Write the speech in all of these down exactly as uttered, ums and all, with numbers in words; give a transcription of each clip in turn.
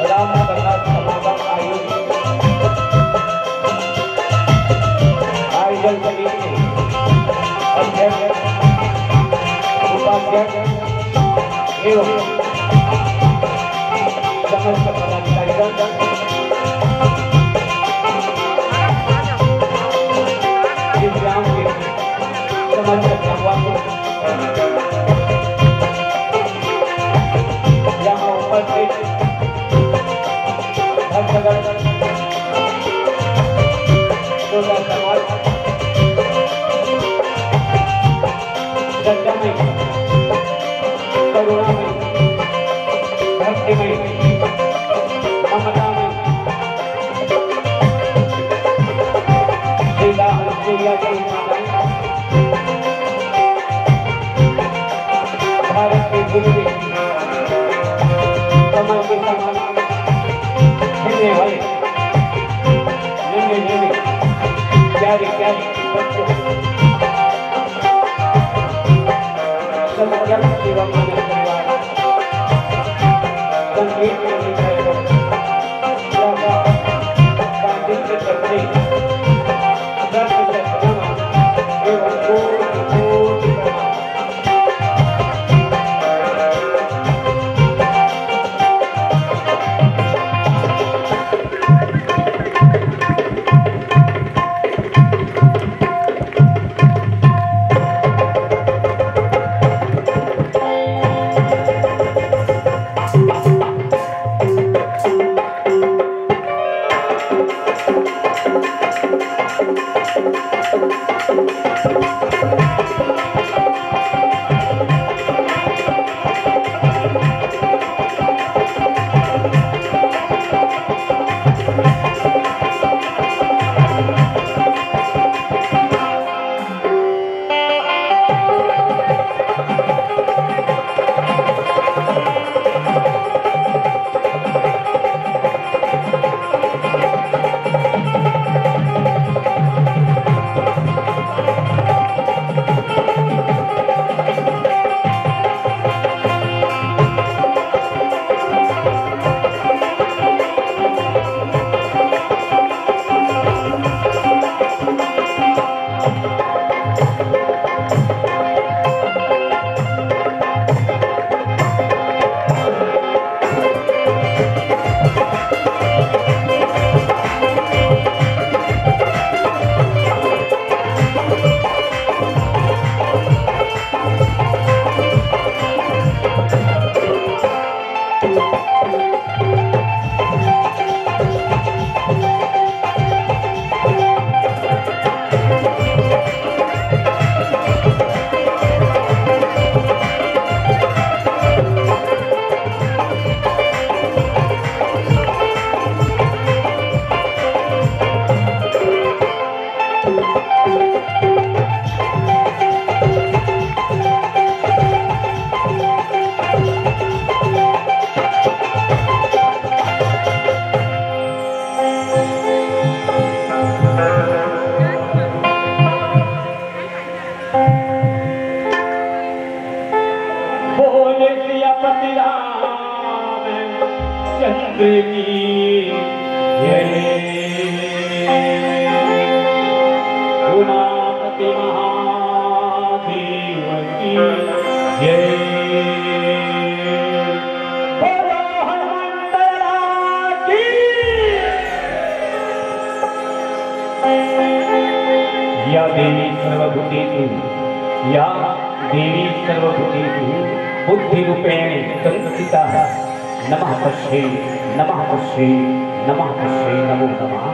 राम कथा समागम आयोजित, आयोजन समिति के अध्यक्ष, उपाध्यक्ष एवं समस्त पदाधिकारीगण, इस ग्राम के समस्त ग्रामवासी, यहाँ उपस्थित भक्तगण, श्रोता समाज, श्रद्धामय, करुणामय, भक्तिमय, ममतामय, श्री राम सूर्या की माताएं, भारत के भूमि में कमल के समान खिलने वाले नन्हे नन्हे प्यारे प्यारे बच्चों, सब जन सेवा मानव परिवार, संगीत में लिखा है, बाबा, बाबा के चलते, सर्व सत्संग एवं कोटि कोटि प्रणाम। जय। उमापति महादेव की जय। बोलो हनुमंत लाला की। या देवी सर्वभूतेषु, या देवी सर्वभूतेषु बुद्धिरूपेण संस्थिता। नमः तस्यै, नमः तस्यै, नमः तस्यै नमो नमः।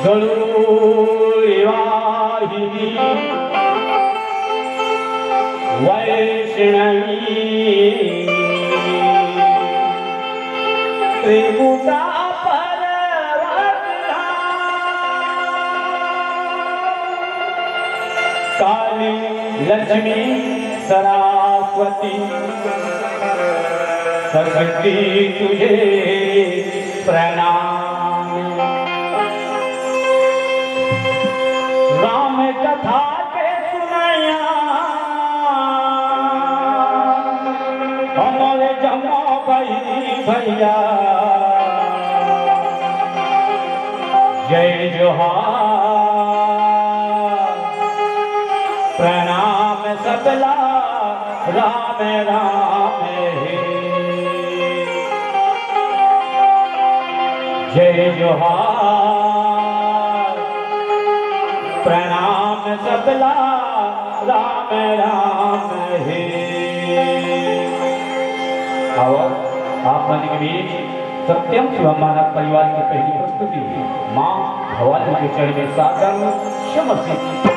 गरुड़वाहिनी वैष्णवी त्रिपुटा पर्वत काली लक्ष्मी सरस्वती शक्ति तुझे प्रणाम। राम कथा के सुनइया हमरे जम्मो बहिनी भैया, जय जोहार। प्रणाम सबला राम राम हे। जय जोहार। प्रणाम सबला राम राम हे। और आप मन के बीच सत्यम शिवम मानव परिवार की पहली प्रस्तुति माँ भवानी के चरण में सादर समर्पित।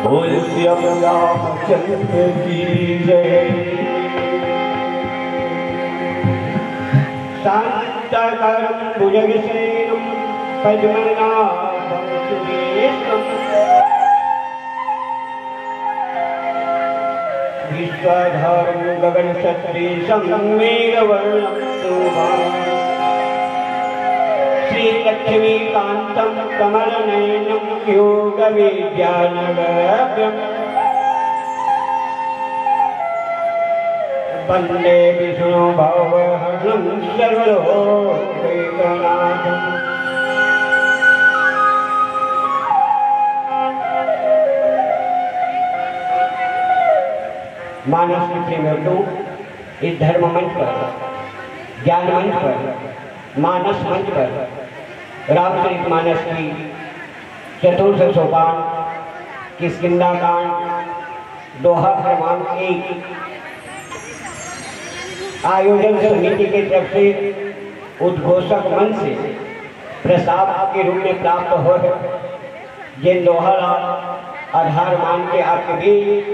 बोल श्याम रामचंद्र की जय। शांताकारं भुजगशयनं पद्मनाभं सुरेशं। विश्वाधारं गगनसदृशं मेघवर्णं शोभाम्। श्रीलक्ष्मीकान्तं कमलनयनं योगविद्यानगभ्यम्। वन्दे विष्णु भवहरणं सर्वलोकैकनाथम्। मानस के प्रेम रत्नों, इस धर्म मंच पर, ज्ञान मंच पर, मानस मंच पर रामचरित मानस की चतुर्थ सोपान किष्किंधा कांड दोहा क्रमांक एक आयोजन समिति की तरफ से उद्घोषक मंच से प्रसाद के रूप में प्राप्त हो है। जेन दोहा ला आधार मान के आपके बीच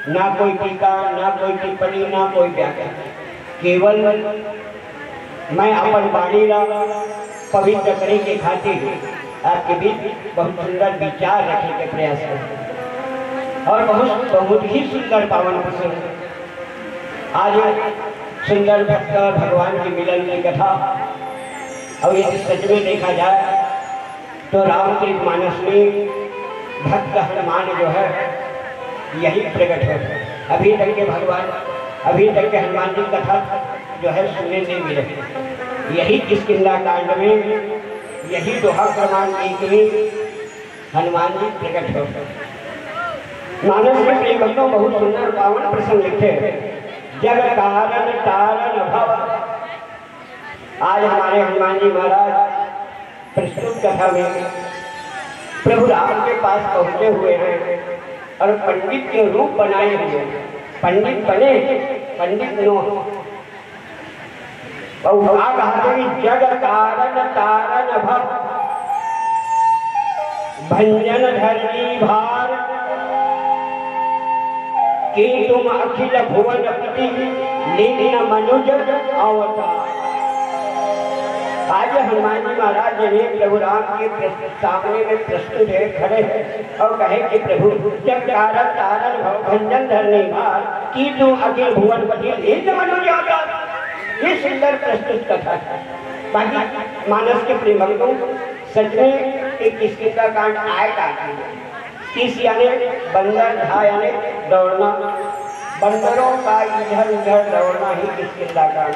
ना कोई टीका, ना कोई टिप्पणी, ना कोई व्याख्या, केवल मैं अपन वाणी ला पवित्र करे के खातिर आपके बीच बहुत सुंदर विचार रखे के प्रयास करूँ और बहुत, बहुत ही सुंदर पावन प्रसंग। आज सुंदर भक्त भगवान के मिलन की कथा, और यदि सच में देखा जाए तो रामचरित मानस में भक्त हनुमान जो है यही प्रकट है। अभी तक के भगवान, अभी तक के हनुमान जी कथा जो है सुनने नहीं मिले। यही किष्किंधा कांड में, यही दोहा क्रमांक एक में हनुमान जी प्रकट हो। मानस के प्रेम भक्तों बहुत सुंदर पावन प्रसंग लिखे हैं। जग कारण तारण भव। आज हमारे हनुमान जी महाराज प्रस्तुत कथा में प्रभु राम के पास पहुंचे हुए हैं और पंडित के रूप बनाए हुए हैं। पंडित बने, पंडित नो। और का कहा कि जग कारण तारण भव, भंजन धरनी भार, की तुम अखिल भुवन पति लीन मनुज अवतार। आज हनुमान जी महाराज जिन्हें प्रभु राम के प्रस-, सामने में प्रस्तुत है, खड़े हैं और कहे कि प्रभु, जग कारण तारण भव, भंजन धरनी भार, की तुम अखिल भुवन पति लीन मनुज अवतार। ये सुंदर प्रस्तुत कथा है। बाकी मानस के प्रेम भक्तों, सच में एक किष्किंधा कांड आय का आखिर। किस यानी बंदर, धा यानी दौड़ना, बंदरों का इधर उधर दौड़ना ही किष्किंधा कांड।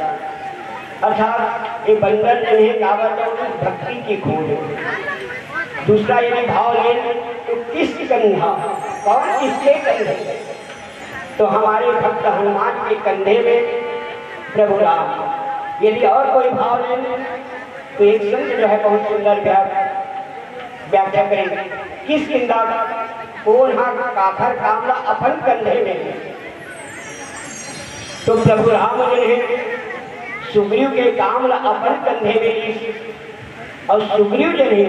अर्थात ये बंदर जिन्हें कावर तो उनकी भक्ति की खोज है। दूसरा यदि भाव लें तो किस कंधा, कौन किसके कंधे, तो हमारे भक्त हनुमान के कंधे में प्रभु राम। यदि और कोई भाव लें तो एक संत जो है बहुत सुंदर व्या-, व्याख्या करेंगे। किष्किंधा कोन हा काखर काम ला अपन कंधे में ले, तो प्रभु राम जो है सुग्रीव के काम ला अपन कंधे में ली और सुग्रीव जो है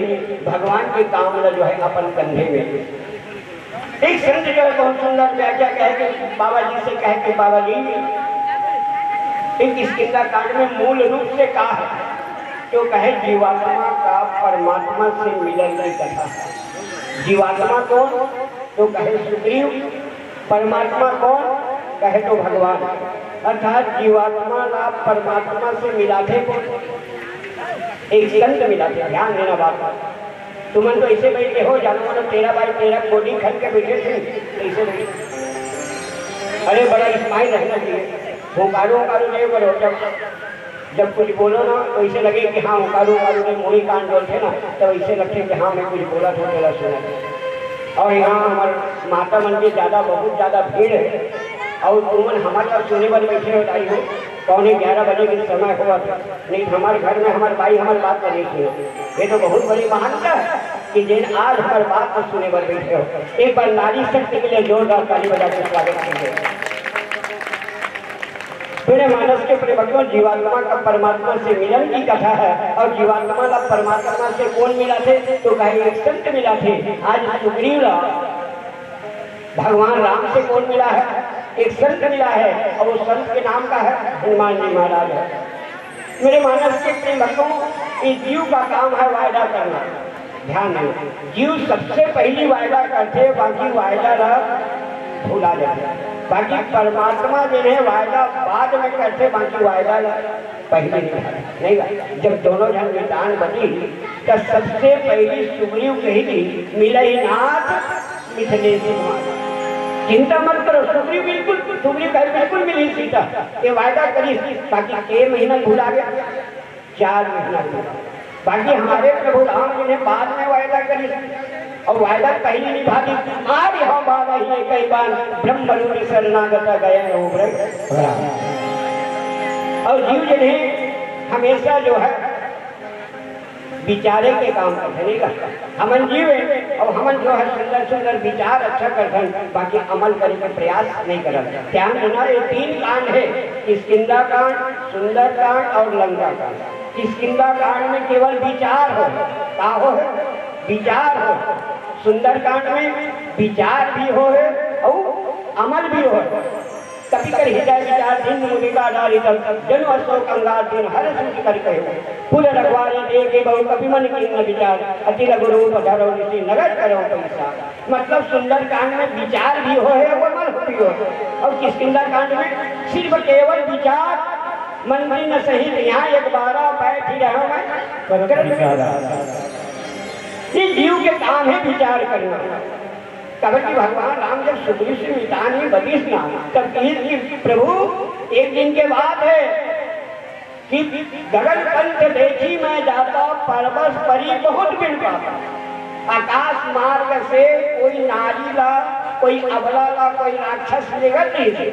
भगवान के काम ला जो है अपन कंधे में ले। एक संत जो है बहुत सुंदर व्याख्या कहे कि बाबा जी से कहे कि बाबा जी, एक किष्किंधा कांड में मूल रूप से का है? तो कहे जीवात्मा का परमात्मा से मिलन की कथा। जीवात्मा कौन? तो कहे सुग्रीव। परमात्मा कौन? कहे तो भगवान। अर्थात जीवात्मा ला परमात्मा से मिलाथे कौन? एक संत मिलाथे। ध्यान देना बात। तुमन तो ऐसे बैठे हो, जानो मानो तेरह बाई तेरह गोदी खन के बैठे थे, ऐसे बैठे। अरे, बड़ा स्माइल रहना चाहिए। हुंकारो हुंकारो नहीं करो। जब, जब कुछ बोलो ना, तो ऐसे लगे कि हाँ, हुंकारो हुंकारो नहीं, मुड़ी कान बोलते ना, तो ऐसे लगते कि हाँ, मैं कुछ बोला था, तेरा सुना। और यहाँ हमारे माता मन के ज्यादा, बहुत ज्यादा भीड़ है। और तुमन हमारे साथ सुने वाले बैठे हो, ताई हो, पौने ग्यारह बजे के समय हुआ था। नहीं तो हमारे घर में हमारे भाई हमारे बात को नहीं सुना। ये तो बहुत बड़ी महानता है कि जिन आज हमारे बात को सुने पर बैठे हो। एक बार नारी शक्ति के लिए जोरदार ताली बजा के स्वागत कीजिए। मेरे मानस के प्रेम भक्तों, जीवात्मा का परमात्मा से मिलन की कथा है। और जीवात्मा का परमात्मा से कौन मिला थे? तो कहे एक संत मिला थे। आज सुग्रीव ला भगवान राम से कौन मिला है? एक संत मिला है, और वो संत के नाम का है हनुमान जी महाराज है। मेरे मानस के प्रेम भक्तों, इस जीव का काम है वायदा करना। ध्यान देना, जीव सबसे पहली वायदा करते, बाकी वायदा ला भुला जाते। बाकी परमात्मा जिन्हें वायदा बाद में करते, बाकी वायदा ला पहले निभाते। नहीं बा? जब दोनों जन मितान बनी, तो सबसे पहली सुग्रीव कही थी, "मिलई नाथ मिथिलेश कुमार।" चिंता मत करो, सुग्रीव बिल्कुल, सुग्रीव कहे बिल्कुल मिली सीता। ये वायदा करी, बाकी के महीना भुला गया, चार महीना भुला। बाकी हमारे प्रभु राम जी ने बाद में वायदा करी, और वायदा पहली निभा दी। आज हम बाबा ही कई बार ब्रह्म रूप शरणागत गए हो ब्रह्म। और जीव जिन्हें हमेशा जो है विचारे के काम करथे, नहीं का? हमन जीवे और हमन जो है सुंदर सुंदर विचार अच्छा करथन, बाकी अमल करे के प्रयास नहीं करन। ध्यान देना, ये तीन कांड है, किष्किंधा कांड, सुंदर कांड और लंका कांड। किष्किंधा कांड में केवल विचार हो, का हो? विचार हो। सुंदर कांड में विचार भी हो है और अमल भी हो है। कपि कर हृदय विचार दीन मुनि का डारितम, जनु अशोक अंगार दीन हर सुख कर कहे। कुल रखवारी देखे बहु कपि मन कीन विचार, अति लघु रूप धरो निशि नगर करो पैसा। मतलब सुंदरकांड में विचार भी हो है और अमल भी हो है। और किष्किंधा कांड में सिर्फ केवल विचार, मंत्री न सहित यहाँ एक बारा बैठ ही रहा मैं, करत विचारा। ये जीव के काम है विचार करना। काबर कि भगवान राम जब सुग्रीव से मितान ही बनिस ना, तब कहिस कि प्रभु, एक दिन के बात है कि गगन पंथ देखी मैं जाता, परबस परी बहुत बिन पाता। आकाश मार्ग से कोई नारी ला, कोई अबला ला, कोई राक्षस लेगत नहीं थे।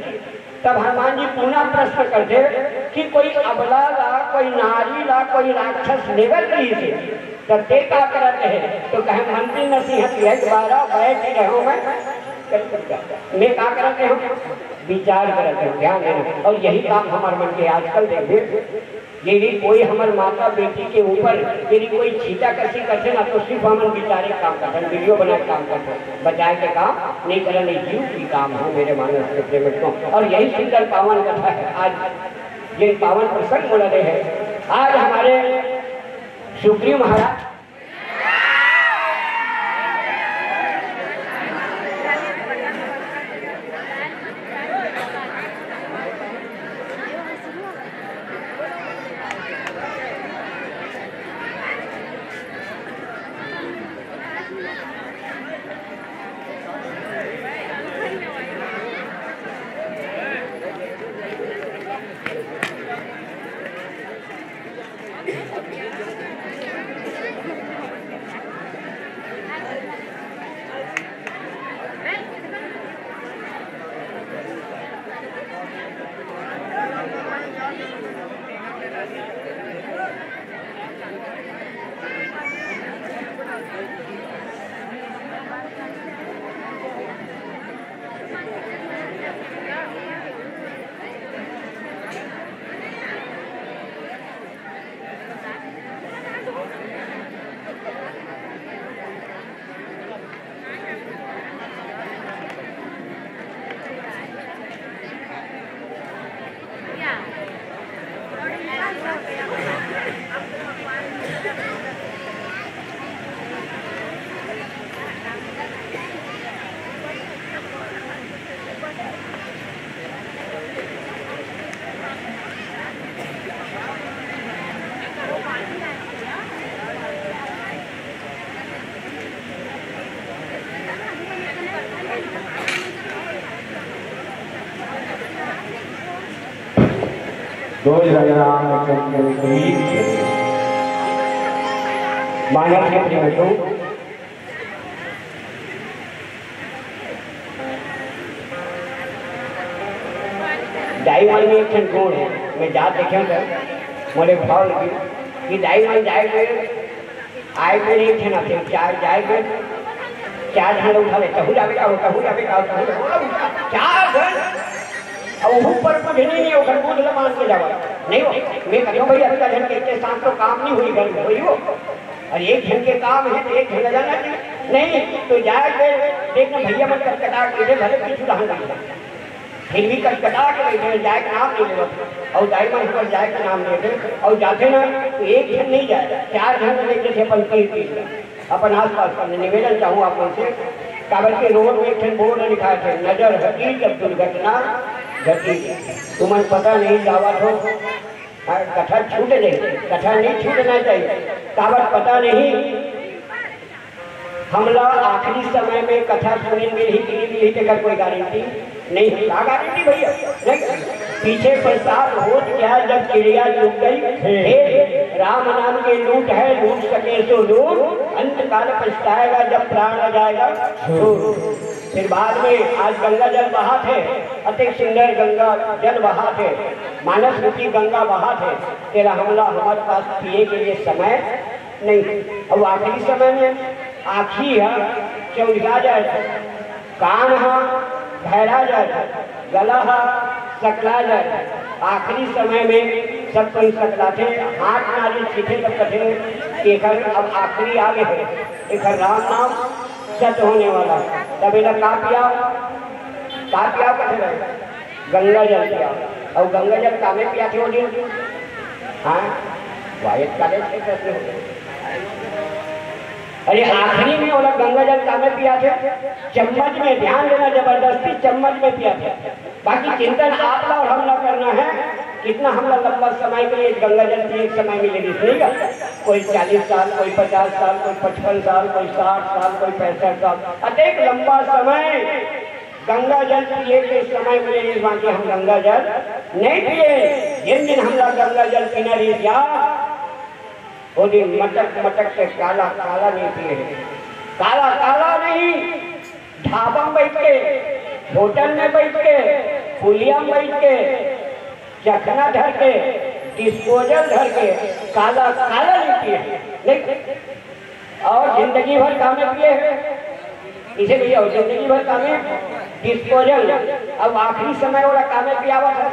तब हनुमान जी पुनः प्रश्न करथे कि कोई अबला ला, कोई नारी ला, कोई राक्षस लेगत नहीं थे। तब ते का करत हे? तो कहे, "मंत्री नसीहत यह द्वारा बैठ रहे हो मैं।" मैं का करत हे? विचार करत हे, ध्यान देना। और यही काम हमारे मन के आजकल देखबे, यदि कोई हमर माता बेटी के ऊपर यदि कोई छीटा कसी करथे ना, तो सिर्फ हमन विचारे काम करथन, वीडियो बनाए काम करथन, बचाए के काम नहीं करन। ये जीव की काम हो मेरे मानस के प्रेम को। और यही सुंदर पावन कथा है आज, ये पावन प्रसंग बोला रहे हैं आज हमारे सुग्रीव महाराज। रोज रंगराम चंद्र की मानस के प्रेम को दाई मन में एक ठन गुण है। मैं जात देखे हूँ, मोले भाव लगी कि दाई मन जाए के, आए के नहीं ठन आथे, चार जाए के, चार झन उठा ले, तहू जाबे का हो, तहू जाबे का हो, तहू जाबे का हो, चार झन। अब ऊपर कुछ नहीं, नहीं, ओकर बुध ल मान के जावा। नहीं हो, मैं कहूँ भैया, अतका झन के, के साथ तो काम नहीं हुई, घर में हुई हो। और एक झन के काम है तो एक झन जाना चाहिए। नहीं तो जाए के देखना, भैया मन कटकटा के, भले पीछू रहन लगे, फिर भी कटकटा के बैठे हैं, जाए के नाम नहीं लेवत। और दाई मन हमर जाए के नाम लेथे और जाथे ना, तो एक झन नहीं जाए, चार झन लेके थे अपन तीर तीर, अपन आसपास। मैं निवेदन चाहूँ आप मन से, काबर के रोड में एक ठन बोर्ड लिखा है, "नजर हटी जब दुर्घटना घटी।" तुमन पता नहीं जावत हो, हाँ, कथा छूट नहीं, कथा नहीं छूटना चाहिए। काबर पता नहीं हमला आखिरी समय में कथा सुने मिलही कि नहीं मिलही, तेकर कोई गारंटी नहीं है। का गारंटी भैया? नहीं। पीछे पश्चात होत क्या, जब चिड़िया चुग गई खेत। राम नाम के लूट है, लूट सके सो लूट, अंत काल पछताएगा जब प्राण जाएगा छूट। फिर बाद में आज गंगा जल बहात है, अति सुंदर गंगा जल बहात है, मानस रूपी गंगा बहात है। तेरा हमला हमारे पास पिए के लिए समय नहीं। अब आखिरी समय में आँखी ह चौंधिया जाए, कान ह भैरा जाए, गला ह सकला जाए। आखिरी समय में सब कोई सकलाथे, हाथ नारी सीखे तब कथे, "एकर अब आखिरी आ गए है, एकर राम नाम सत होने वाला है।" तब एला का पिया, का पिया कथे रहे? गंगा जल पिया। और गंगा जल कामे पिया थे वो दिन? हाँ, वायद काले से प्रश्न हो गया। अरे, आखिरी में ओला गंगा जल कामे पिया थे? चम्मच में, ध्यान देना, जबरदस्ती चम्मच में पिया थे। बाकी चिंतन आपला और हमला करना है, कितना हमला लंबा समय के लिए गंगा जल पिए के समय मिलेगी, ठीक है? कोई चालीस साल, कोई पचास साल, कोई पचपन साल, कोई साठ साल, कोई पैंसठ साल, अतेक लंबा समय गंगा जल पिए के समय मिले, इस बात हम गंगा जल नहीं पिए। जिन दिन हमला गंगा जल पीना रही गया, वो दिन मटक मटक के काला काला नहीं पिए। काला काला नहीं, ढाबा में बैठ के, होटल में बैठ के, पुलिया में बैठ के, चखना धर के, डिस्पोजल धर के, काला काला नहीं पिए। नहीं। और जिंदगी भर कामे पिए हैं। इसे भैया, जिंदगी भर कामे डिस्पोजल। अब आखिरी समय वाला कामे पियावत है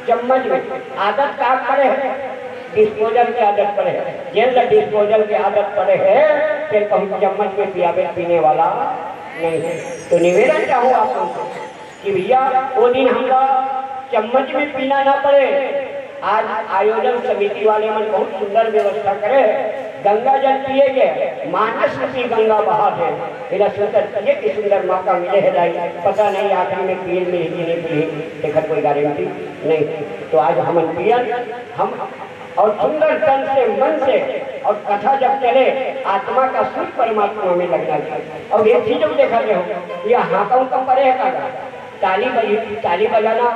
चम्मच में। आदत का पड़े है? डिस्पोजल की आदत पड़े है। जेन ला डिस्पोजल की आदत पड़े है, फिर कहूँ चम्मच में पियावे, पीने वाला नहीं है। तो निवेदन चाहूँ आप लोगों से कि भैया, वो दिन हमला चम्मच में पीना ना पड़े। आज आयोजन समिति वाले मन बहुत सुंदर व्यवस्था करे है। गंगा जल पिए के, मानस रूपी गंगा बहात है। एला सुंदर पिए की सुंदर मौका मिले है दाई। पता नहीं आखिरी में पिए मिलही कि नहीं पिए, एकर कोई गारंटी नहीं। तो आज हमन पियन, हम और सुंदर तन से, मन से, और कथा जब चले, आत्मा का सुर परमात्मा में लगना चाहिए। और एक चीज हम देखा गया हो, ये हाका उका पड़े है का? ताली बजी, ताली बजाना,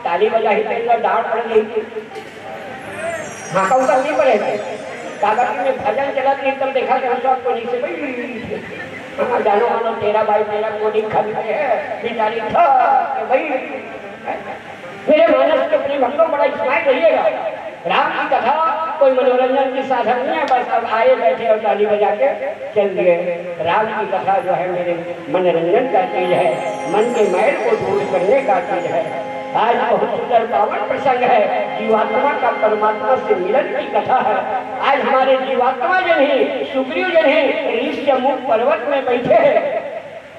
ताली बजाही तो इतना डांट पड़ गई। हाका उका नहीं पड़े है। कागज में भजन चला के एकदम देखा गया हो, सबको नीचे भाई, हाँ, जानो मानो तेरा भाई तेरा कोडी खा है, बेचारी था, भाई। मेरे मानस के प्रेम भक्तों, बड़ा स्माइल रहिएगा। राम की कथा कोई मनोरंजन की साधन नहीं है, बस अब आए बैठे और ताली बजा के चल दिए। राम की कथा जो है मेरे मनोरंजन का चीज है, मन के मैल को दूर करने का चीज है। आज बहुत सुंदर पावन प्रसंग है, जीवात्मा का परमात्मा से मिलन की कथा है। आज हमारे जीवात्मा जन ही, सुग्रीव जन ही ऋष्यमूक पर्वत में बैठे हैं।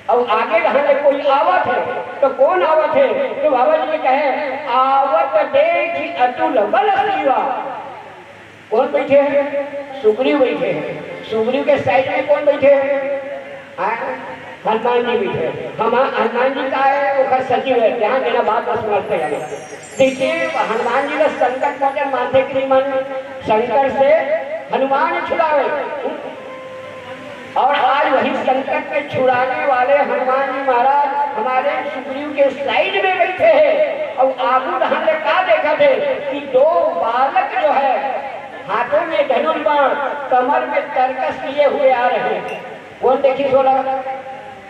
अब आगे कहाँ ले कोई आवत है, तो कौन आवत है? तो बाबा जी कहे, "आवत देखि अतुल बल सीवा।" कौन बैठे हैं? सुग्रीव बैठे हैं। सुग्रीव के साइड में कौन बैठे हैं? हाँ, हनुमान जी बैठे हैं। हम, हनुमान जी का है, वो सचिव है। ध्यान देना, बात को समझते हैं। देखिए, हनुमान जी का संकट मोचन मानते कि नहीं मानते? शंकर से हनुमान छुड़ावे। और आज वही संकट में छुड़ाने वाले हनुमान जी महाराज हमारे सुग्रीव के साइड में बैठे हैं और आगू डहान ले का देखत हे कि दो बालक जो है, हाथों में धनुष बाण, कमर में तरकस लिए हुए आ रहे हैं। कौन देखिस ओला?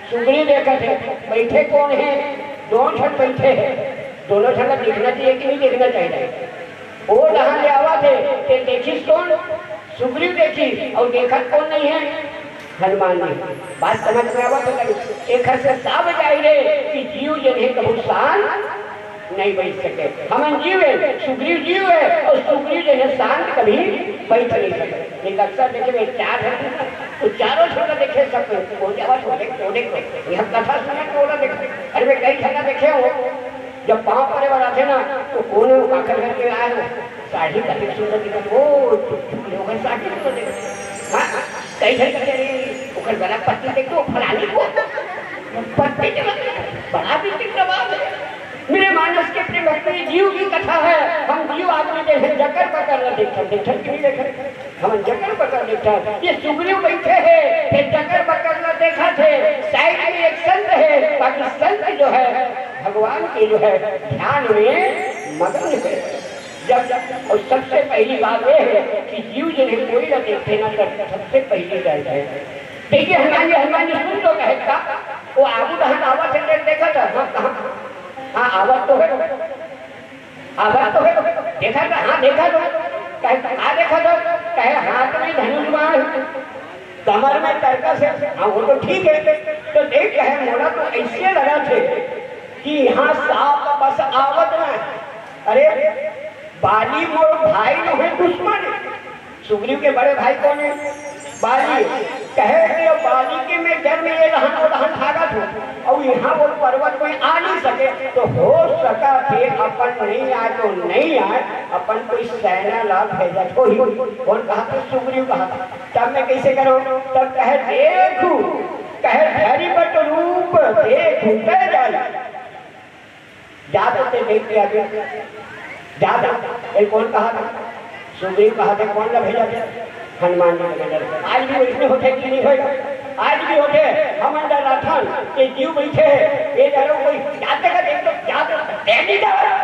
सुग्रीव देखत हे। बैठे कौन है? दोनों झन बैठे हैं। दोनों झन ला देखना चाहिए कि नहीं देखना चाहिए? ओ डहान ले आवत हे, ते देखिस कौन? सुग्रीव देखिस। और देखत कौन नहीं है? हनुमान जी। बात समझ में आवत हे? एखर से साफ जाहिर हे कि जीव जन हे कभू शांत नहीं बैठ सके। हमन जीव है, सुग्रीव जीव है, और सुग्रीव जन हे शांत कभी बैठ नहीं सके। एक अक्सर देखे, चार है, तो चारों छोटा देखे, सब कोई जावा छोटे छोटे को। यह कथा सुने तो ओला देखे। अरे मैं कई जगह देखे हो, जब पाँव परे वाला थे ना, तो कोने वो काकर करके आए हो, साड़ी कति सुंदर दिखत हो, ओकर साड़ी सुंदर दिखत। हाँ, कई जगह कहे, "अरे, ओकर गला पत्ती देख तो, फलानी को पत्ती के बड़ा बिल्कुल प्रभाव है।" मेरे मानस के प्रेम भक्ति जीव की कथा है। हम जीव आदमी देखे, जकर बकर न देखे, देखे कि नहीं देखे? हमन जकर बकर देखे। ये सुग्रीव बैठे हैं, फिर जकर बकर न देखा थे। साइड में एक संत है, बाकी संत जो है भगवान के जो है ध्यान में मगन है। जब, और सबसे पहली बात यह है कि जीव जिन्हें कोई न देखे ना, तब सबसे पहली डर है। देखिए हनुमान जी, हनुमान जी सुन तो कहे का, वो आगू डहान आवत है, देखा था, हाँ, कहाँ? हाँ, आवत तो है, आवत तो है, देखा था, हाँ, देखा था, कहे, "कहाँ देखा था?" कहे, "हाथ में धनुष बाण, कमर में तरकस है।" हाँ, वो तो ठीक है। तो देख, कहे, "मोला तो ऐसे लगा थे कि यहाँ सांप बस आवत ना है।" अरे, बाली मोर भाई नो है, दुश्मन है। सुग्रीव के बड़े भाई कौन है? बाली। कहे कि अब बाली के मैं जन्म ये रहन, वो रहन भागत हूँ, और यहाँ वो पर्वत में आ नहीं सके, तो हो सका थे अपन नहीं आए तो नहीं आए, अपन कोई सेना ला भेजत होही। कौन कहा था? सुग्रीव कहा था। तब मैं कैसे करूँ? तब कहे, "देखू, कहे, धरिबट रूप देखू, कह जाई।" जा तो ते देख के आगे। जा तो। ये कौन कहा था? सुग्रीव कहा था, कौन ला भेजा था? हनुमान जी ने भेजा था। आज भी वैसने होथे कि नहीं होय? आज भी होथे। हमन डराथन, ये जीव बैठे हैं, ये डरो कोई, जाते का देख तो, जा तो, देख नहीं जा।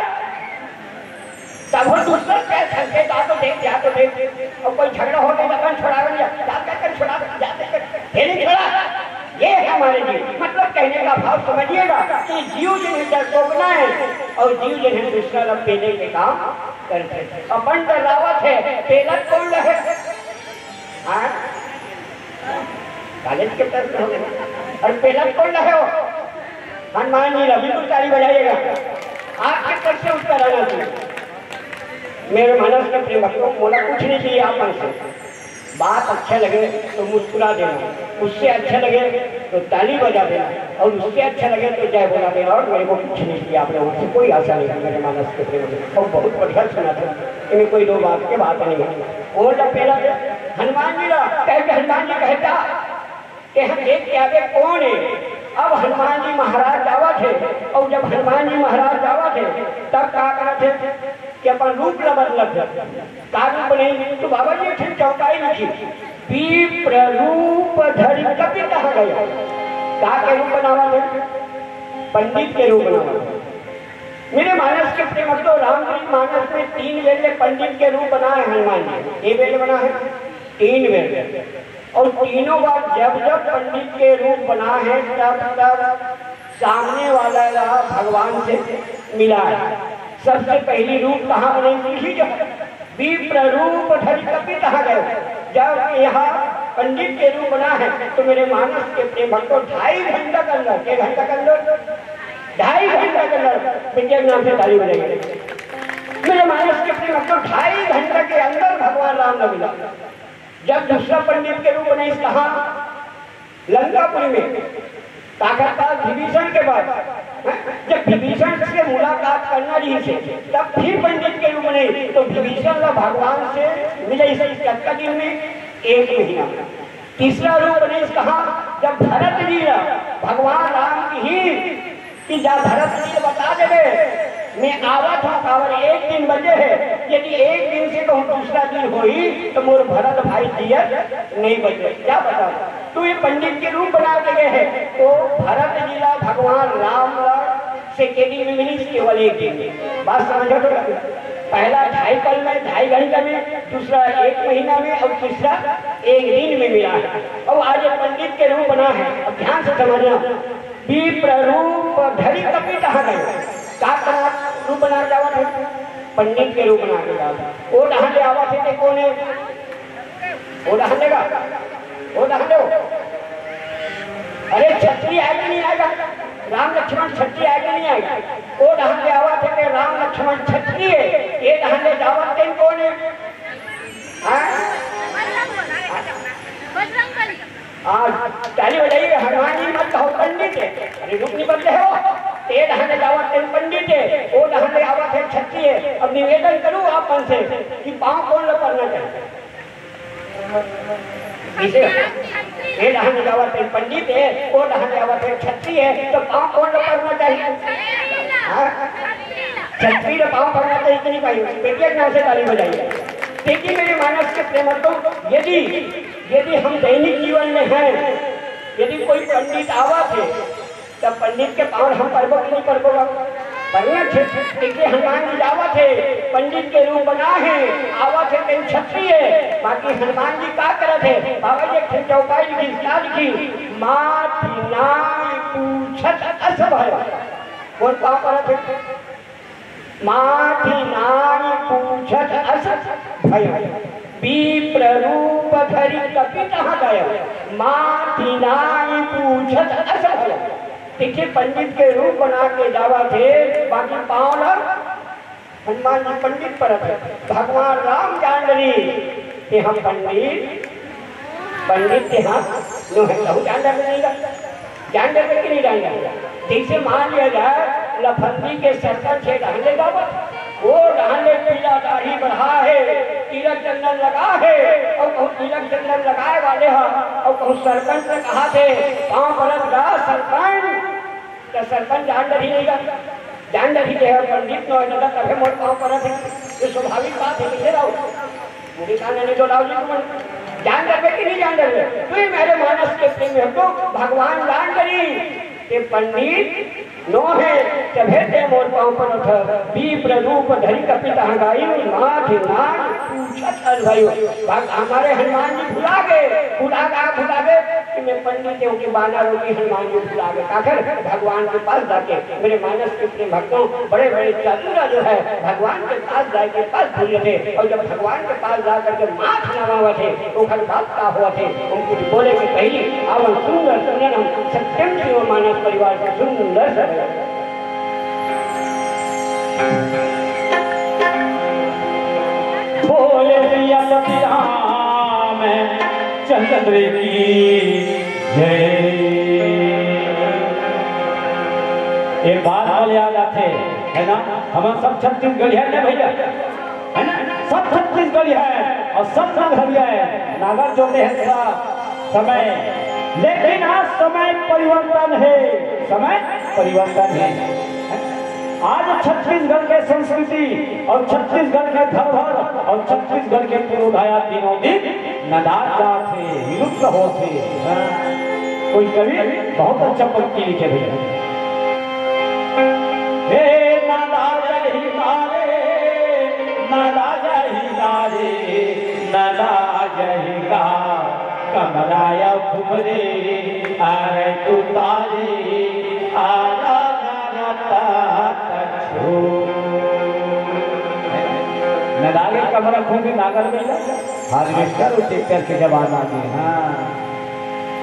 तब वो दूसरा क्या छलके, जा तो देख, जा तो देख। और कोई झगड़ा हो गया, अपन छुड़ावे नहीं, जा कर, कर छुड़ावे, जा कर, कर, ये नहीं छुड़ा। ये है हमारे जीव। मतलब कहने का भाव समझिएगा कि जीव जिन्हें डरपोकना है और जीव जिन्हें दूसरा लब देने के काम करते हैं। अपन डरावत है, पेलत कौन रहे? हाँ? कॉलेज के प्रश्न हो गए। और पेलत कौन रहे हो? हनुमान जी, अभी कुछ ताली बजाइएगा। आपके तरफ से उत्तर आना चाहिए। मेरे मानस के प्रेम भक्तों, मोला कुछ नहीं चाहिए आप मन से। बात अच्छा लगे तो मुस्कुरा देना, उससे अच्छा लगे तो ताली बजा देना, और उससे अच्छा लगे तो जय बोला देना, और मेरे को कुछ नहीं चाहिए आप लोगों से, कोई आशा नहीं है मेरे मानस के प्रेम भक्तों। बहुत बढ़िया सुना था, इनमें कोई दो बात के बात नहीं है। कौन ला पेला दे? हनुमान जी ला। कहे कि हनुमान जी कहता कि हम देख के आवे कौन है। अब हनुमान जी महाराज जावत है, और जब हनुमान जी महाराज जावत है, तब का करत है कि अपन रूप ला बदलत है। का रूप बनाई? तो बाबा जी एक ठन चौपाई लिखी, "विप्र रूप धरि कपि कहा गए।" का के रूप बनावत है? पंडित के रूप बनावत है। मेरे मानस के प्रेम भक्तों, रामचरित मानस में तीन बेर ले पंडित के रूप बना है हनुमान जी। ये बेर बना है, तीन बेर। और तीनों बार जब जब पंडित के रूप बना है, तब तब सामने वाला ला भगवान से मिला है। सबसे पहली रूप कहाँ बने? तुलसी जब विप्र रूप धरि कपि कहा गए, जब यहाँ पंडित के रूप बना है, तो मेरे मानस के प्रेम भक्तों, ढाई घंटा के अंदर, एक घंटा के अंदर, ढाई घंटा के अंदर विद्या नाम से ताली बजाई। मेरे मानस के प्रेम भक्तों, ढाई घंटा के अंदर भगवान राम ने मिला। जब दूसरा पंडित के रूप बनाइस, कहा लंकापुरी में, ताकत पास विभीषण के पास, हैं? जब विभीषण से मुलाकात करना रहिस, तब फिर पंडित के रूप बनाइस, तो विभीषण ला भगवान से मिलाइस। कतका दिन में? एक महीना। तीसरा रूप बनाइस, कहा जब भरत जी ला भगवान राम कहिस कि जा भरत जी ला बता देबे मैं आवत हूँ, काबर एक दिन बचे हे, यदि एक दिन से कहूँ दूसरा दिन होही, तो मोर भरत भाई जियत नहीं बचे। क्या बताओ, तू ये पंडित के रूप बना के गए है, तो भरत जी ला भगवान राम ला सेकेंड में मिलिस, केवल एक दिन में। बात समझ में? पहला ढाई पल में, ढाई घंटा में, दूसरा एक महीना में और तीसरा एक दिन में मिला है। और आज ये पंडित के रूप बना है। अब ध्यान से समझना, विप्र रूप धरि कपि तहाँ गयो। का बना, रूप बना के आवत हे? पंडित के रूप बना के आवत हे। वो डहान ले आवत हे ते कोन हे? वो डहान लेगा? वो डहान ले हो? अरे, छत्री आएगा नहीं आएगा? राम लक्ष्मण छत्री आएगा नहीं आएगा? वो डहान ले आवत हे ते राम लक्ष्मण छत्री हे, ये डहान ले जावत तेन कोन हे? हाँ? आज ताली बजाइए, हनुमान जी मत कहो पंडित हे। अरे, रूप नहीं बदले हो। ते डहान ले जावत तेन पंडित हे, वो डहान ले आवत हे छत्री हे। अब निवेदन करूँ आप मन से कि पाँव कोन ला परना चाहिए? इसे ये डहान ले जावत तेन पंडित हे, वो डहान ले आवत हे छत्री हे, तो पाँव कोन ला परना चाहिए? हाँ? छत्री ला पाँव परना चाहिए कि नहीं भाई? बेटिया के नाम से ताली बजाइए। देखिए मेरे मानस के प्रेम भक्तों, यदि, यदि हम दैनिक जीवन में हैं, यदि कोई पंडित आवत हे, तब पंडित के पाँव हम परबो कि नहीं परबो बाबू? परना छे। देखिए हनुमान जी जावत हे, पंडित के रूप बना हे, आवत हे तेन छत्री हे, बाकी हनुमान जी का करत हे? बाबा जी एक ठन चौपाई लिखी, का लिखी? माथि नाई पूछत अस भय। कोन पाँव परत हे? माथि नाई पूछत अस भय, विप्र रूप धरि कपि तहाँ गय। माथि नाई पूछत अस भय। देखिए, पंडित के रूप बना के जावत हे, बाकी पाँव ला हनुमान जी पंडित परत हे। भगवान राम जान डरिन कि हम पंडित पंडित के हाथ नो हे, कहूँ जान डर नहीं गा। जान डर कि नहीं जान डर? जैसे मान लिया जाए, लफंदी के सरपंच हे, डहान ले जावत, वो डहान ले पीला दाढ़ी बढ़ा हे, तिलक चंदन लगा हे, और कहूँ तिलक चंदन लगाए वाले हा, और कहूँ सरपंच ने कहा थे, पाँव परत गा सरपंच, तो सरपंच जान डर ही नहीं गा। जान डर ही के हे, पंडित नो हे, तभे मोर पाँव परत हे, ये स्वाभाविक बात हे, कैसे रहो? मुझे कहा, नहीं तो लाओ जी तुम। जान डरबे कि नहीं जान डरबे? तू ही मेरे मानस के प्रेम हे, तो भगवान जान डरिन, ते पंडित नो हे, तभे ते मोर पाँव परत हस। विप्र रूप धरि कपि तहाँ गयो, माथि नाई पूछत अस भयो। भग-, हमारे हनुमान जी भुला गए, भुला गए, भुला गए कि मैं पंडित हूँ कि बानर हूँ कि हनुमान जी भुला गए। आखिर भगवान के पास जाके मेरे मानस के प्रेम भक्तों, बड़े बड़े चतुर जो है, भगवान के पास जाके पास भूल थे, और जब भगवान के पास जा करके माथ नवावत हे, तो ओकर बात का होवत हे? उनको बोले कि पहली आवन सुंदर सुनन हम सत्यम शिव मानस परिवार के सुंदर से बोले सिया सतराम चंद्र की जय। एक बात बोले याद आथे, है ना? हम सब छत्तीसगढ़िया ना भैया, है ना? सब छत्तीसगढ़िया हे और सब नागरिया हे। नागर जोते हे थोड़ा समय, लेकिन आज समय परिवर्तन हे, समय परिवर्तन हे। आज छत्तीसगढ़ के संस्कृति और छत्तीसगढ़ के धरोहर और छत्तीसगढ़ के पुरोधा दिनों दिन नदात जात हे, विलुप्त होत हे। हाँ। कोई कवि बहुत अच्छा पंक्ति लिखे भैया। हे नदा जही गारे, नदा जही गारे, नदा जही गा, कमराया घुमरे, आरे तू तारे, आरा नदा तछो। नदारी कमरा घूमी नागर मिला, हार्वेस्टर और ट्रैक्टर के जमाना में, हाँ।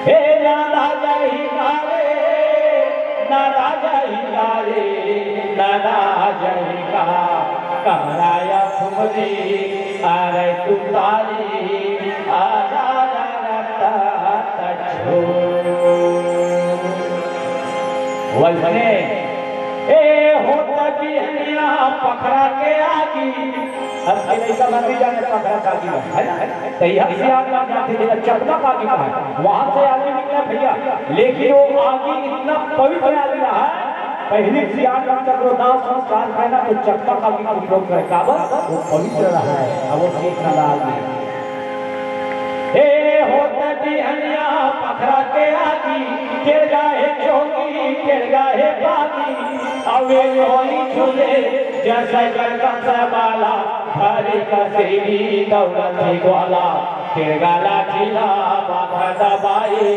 हे ना राजा ही गावे, ना राजा ही गावे, ना राजा ही गा, कमराया फुमरी, आरे तुतारी, आरा रता तछो। वैसने, ए होता बिहनिया पखरा के आगी, अब के लइका मन नहीं जाने पखरा का आगी बा, है ना? तो यह सियान बन जाते, जेला चकमा का आगी बा, वहां से आगी निकला भैया। लेकिन वो आगी इतना पवित्र आगी रहा, पहिली सियान मन ककरो दाह संस्कार करे ना, तो चकमा काकी के उपयोग करे, काबर? वो पवित्र रहय, अब वो सीख न लागे। ए होत बिहनिया पखरा के आगी, टेड़गा हे चौकी, टेड़गा हे बागी, अवे कोई झूले, जैसे गरका से बाला, धरी का सेवी दौड़त हे ग्वाला, टेड़गा लाठी ला बाखा दबाए,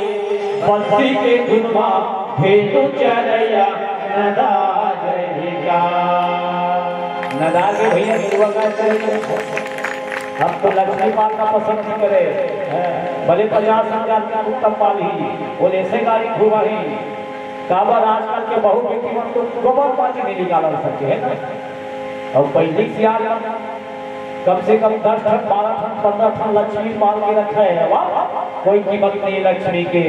बंसी के धुन मा भेलू चरैया, नदा जय का। नदा के भैया गिरुआ का चरित्र। हम तो लक्ष्मी पाल का पसंद नहीं करे, हैं? भले पचास हजार का उत्तम पाल ही, बोले ऐसे गाड़ी घुमा ही। काबर आजकल के बहू बेटी मन तो गोबर पानी नहीं निकाल सके, है ना? अउ पहिली सियान मन कम से कम दस ठन, बारह ठन, पन्द्रह ठन लक्ष्मी पाल के रखे हे। वाह, कोई कीमत नहीं लक्ष्मी के।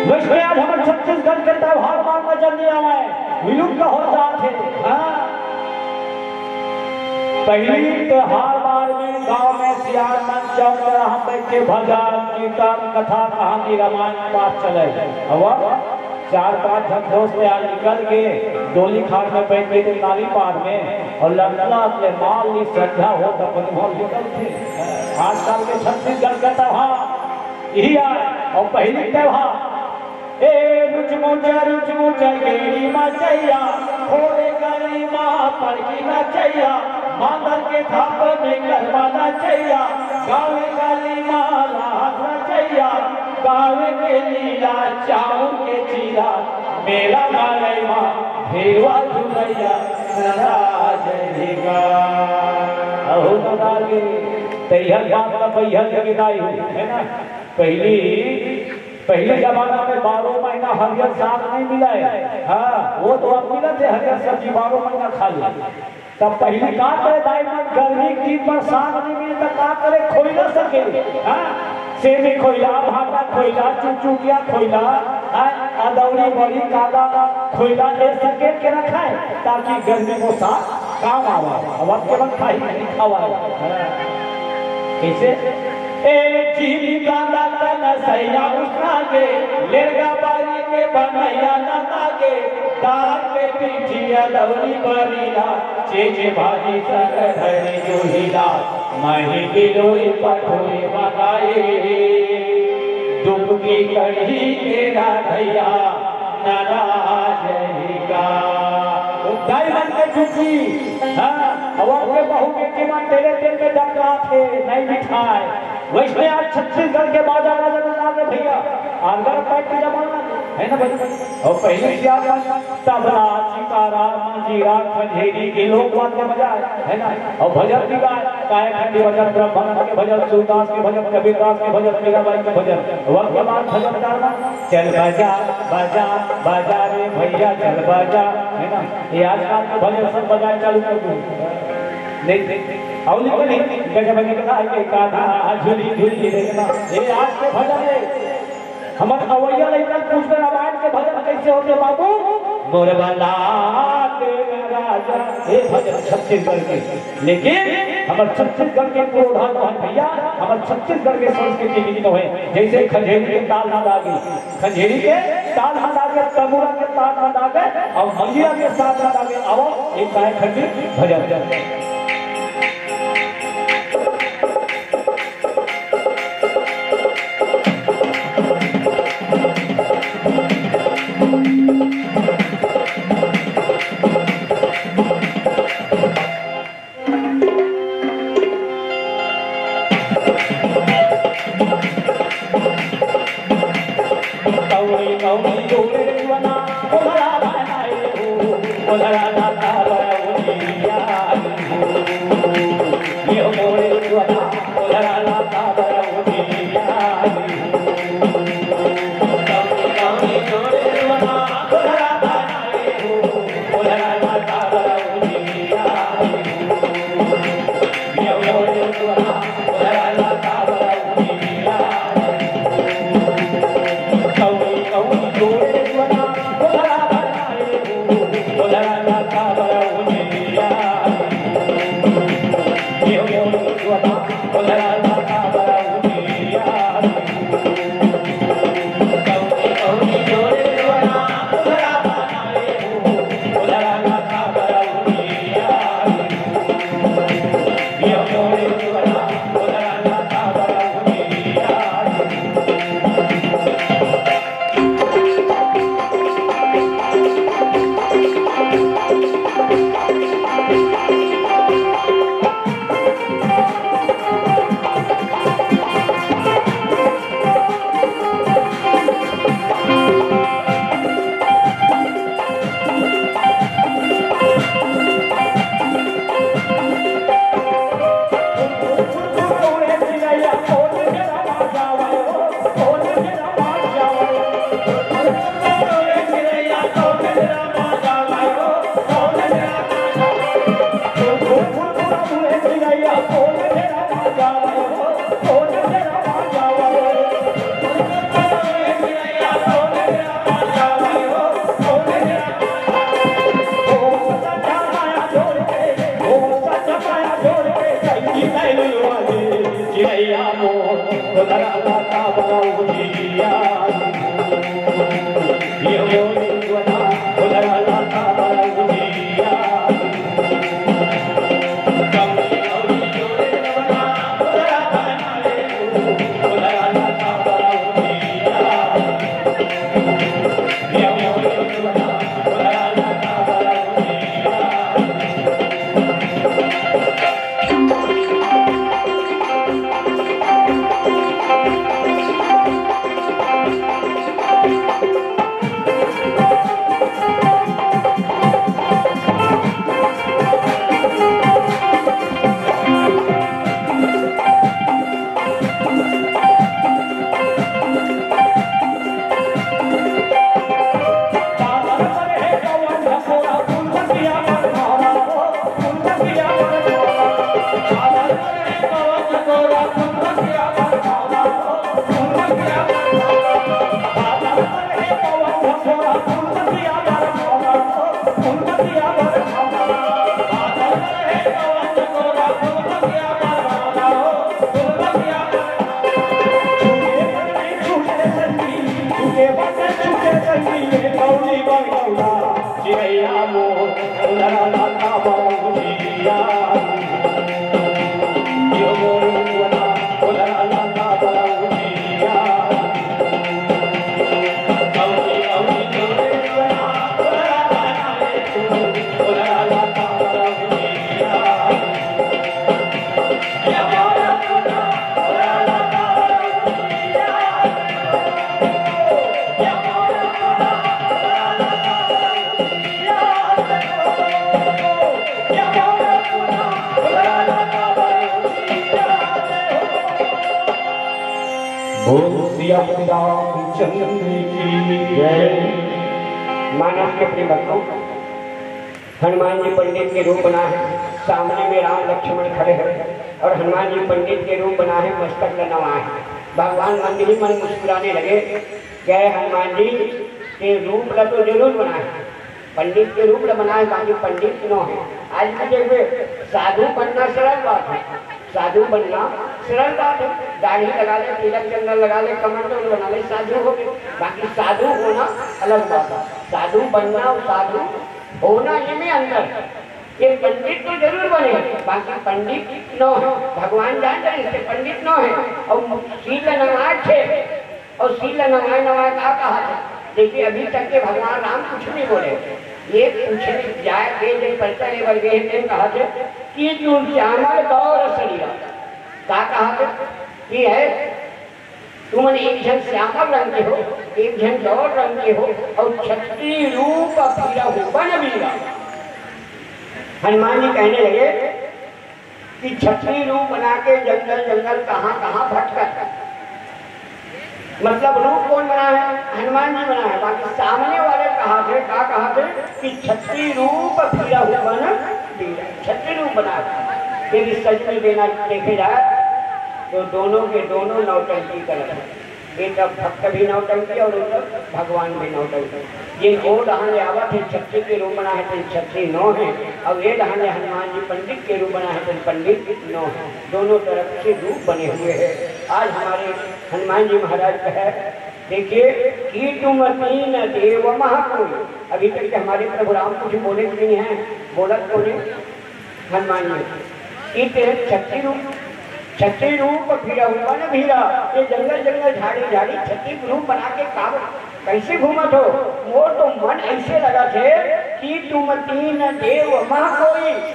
वैसे आज हमर छत्तीसगढ़ के त्योहार मान म जल्दी आवय, विलुप्त हो जात हे। हाँ। पहिली त्योहार मान में गांव में सियान मन चौक चौराहा बैठ के भजन, कीर्तन, कथा, कहानी, रामायण पाठ चले। अब चार पांच झन दोस्त यार निकल के डोली खाट में बैठ के नाली पार में अउ लंगड़ा ले माल ली श्रद्धा हो त अपन घर निकलथे। आजकल के छत्तीसगढ़ के त्योहार यही आय। अउ पहिली त्योहार, ए रुचमुचा रुचमुचा गेड़ी मचैया, खोरे गली मा पड़की नचैया, मांदर के थाप में गरबा नचैया, गावे गली मा राहत नचैया, गावे के लीला चाउर के चीला, मेला मालय मा भेरवा झुलैया, नदा जय का। अहो नदा के तैहर बात का पहिया के गिनाई हो, है ना? पहिली, पहिली जमाना में बारह महीना हरियर साग नहीं मिलय। हाँ, वो तो अब मिलत हे हरियर सब्जी, बारह महीना खा ले। तब पहिली का करे दाई मन, गर्मी के दिन बर साग नहीं मिले त का करे, खोइला सकेले। हाँ, सेमी खोइला, भाटा खोइला, चुचुकिया खोइला, हाँ, अदौरी बड़ी कादा खोइला, ये सकेल के रखय ताकि गर्मी में साग काम आवय। अब अब केवल खाही नहीं खावा। हाँ। कैसे? ए चीनी कांदा तन सैया उसना गे, लेरगा बारी के बनैया नंदा गे, दाल के पीठिया दौरी बरीला, चेचे भाजी सर धरी जोहिला, मही बिलोई पठोई मगाए, दुबकी कढ़ी के राधैया, नाराज ही का। दाई मन के दुबकी, हाँ, अब आपके बहू बेटी मन तेरे तेल में डकरात हे, नहीं मिठाय। वैसने आज छत्तीसगढ़ के बाजा बाजा में लागे भैया, आलगर पैक के जमाना है ना भाई। अउ पहिली सियान मन तबला, सितारा, मंजीरा, खंजेरी के लोकवाद्य बजाय, है ना? अउ भजन भी गाय, काहे खंडी भजन, ब्रह्मानंद के भजन, सूरदास के भजन, कबीरदास के भजन, मीराबाई के भजन। वक्त के बाद भजन गाना, चल बजा, बजा, बजा रे भैया, चल बजा, है ना? ये आजकल के भजन सब बजाय चालू कर दो। नहीं, नहीं। अउ नहीं, नहीं, गजब के कहा है कि कान्हा झूली झूली रे ना। ये आज के भजन है। हमर अवैया लइका पूछबे, रामायण के भजन कैसे होथे बाबू? मोर बंदा तेरा राजा, ये भजन छत्तीसगढ़ के। लेकिन हमर छत्तीसगढ़ के पुरोधा तो है भैया, हमर छत्तीसगढ़ के संस्कृति भी तो है। जैसे खंजेरी के ताल ना लागे, खंजेरी के ताल ना लागे, तंबूरा के ताल ना लागे, अउ मंजीरा के साथ ना लागे। अब एक गाय खंडी भजन। बोल सिया रामचंद्र की जय। मानस के प्रेम भक्तों, हनुमान जी पंडित के रूप बना है, सामने में राम लक्ष्मण खड़े हैं और हनुमान जी पंडित के रूप बना है, मस्तक ल नवा है। भगवान मन ही मन मुस्कुराने लगे, कहे, "हनुमान जी, के रूप ला तो जरूर बना है, पंडित के रूप ला बना है, बाकी पंडित नो है।" आज भी देखबे, साधु बनना सरल बात है, साधु बनना सरल बात है। दाढ़ी लगा ले, तिलक चंदन लगा ले, कमंडल बना ले, साधु हो गए। बाकी साधु होना अलग बात है। साधु बनना और साधु होना, ये में अंतर है। ये पंडित तो जरूर बने, बाकी पंडित नो है। भगवान जान रहे, इससे पंडित नो है। और सील नवाज है, और सील नवाए नवाए का कहा था? देखिए, अभी तक के भगवान राम कुछ नहीं बोले। ये पूछे जाए के जब परिचय लेवल गए हैं, तेन कहा थे कि जो श्यामल गौर शरीर, का कहा थे कि है, तुमन एक झन श्यामल रंग के हो, एक झन गौर रंग के हो, और छत्री रूप फिरहु बन बीरा। हनुमान जी कहने लगे कि छत्री रूप बना के जंगल जंगल कहाँ कहाँ भटकत है। मतलब रूप कौन बना है? हनुमान जी बना है। बाकी सामने वाले कहा थे, का कहा थे कि छत्री रूप फिरहु बन बीरा, छत्री रूप बना है। यदि सच में देना देखे जाए तो दोनों के दोनों नौटंकी करत है। एक अब भक्त भी नौटंकी और एक अब भगवान भी नौटंकी। जिन ओ डहान ले आवत है, छत्री के रूप बना है, तो छत्री नो है, और ये डहान ले हनुमान जी पंडित के रूप बना है, तो पंडित नो है। दोनों तरफ से रूप बने हुए हैं। आज हमारे हनुमान जी महाराज का है, देखिए कि तुम तीन देव महाकोई। अभी तक के हमारे प्रभु राम कुछ बोले भी नहीं है, बोलत को नहीं। हनुमान जी, कि तेरे छत्री रूप, छत्री रूप फिरहु बन बीरा, ये जंगल जंगल झाड़ी झाड़ी छत्री रूप बना के का, कैसे घूमत हो? मोर तो मन ऐसे लगथे कि तुम तीन देव महाकोई।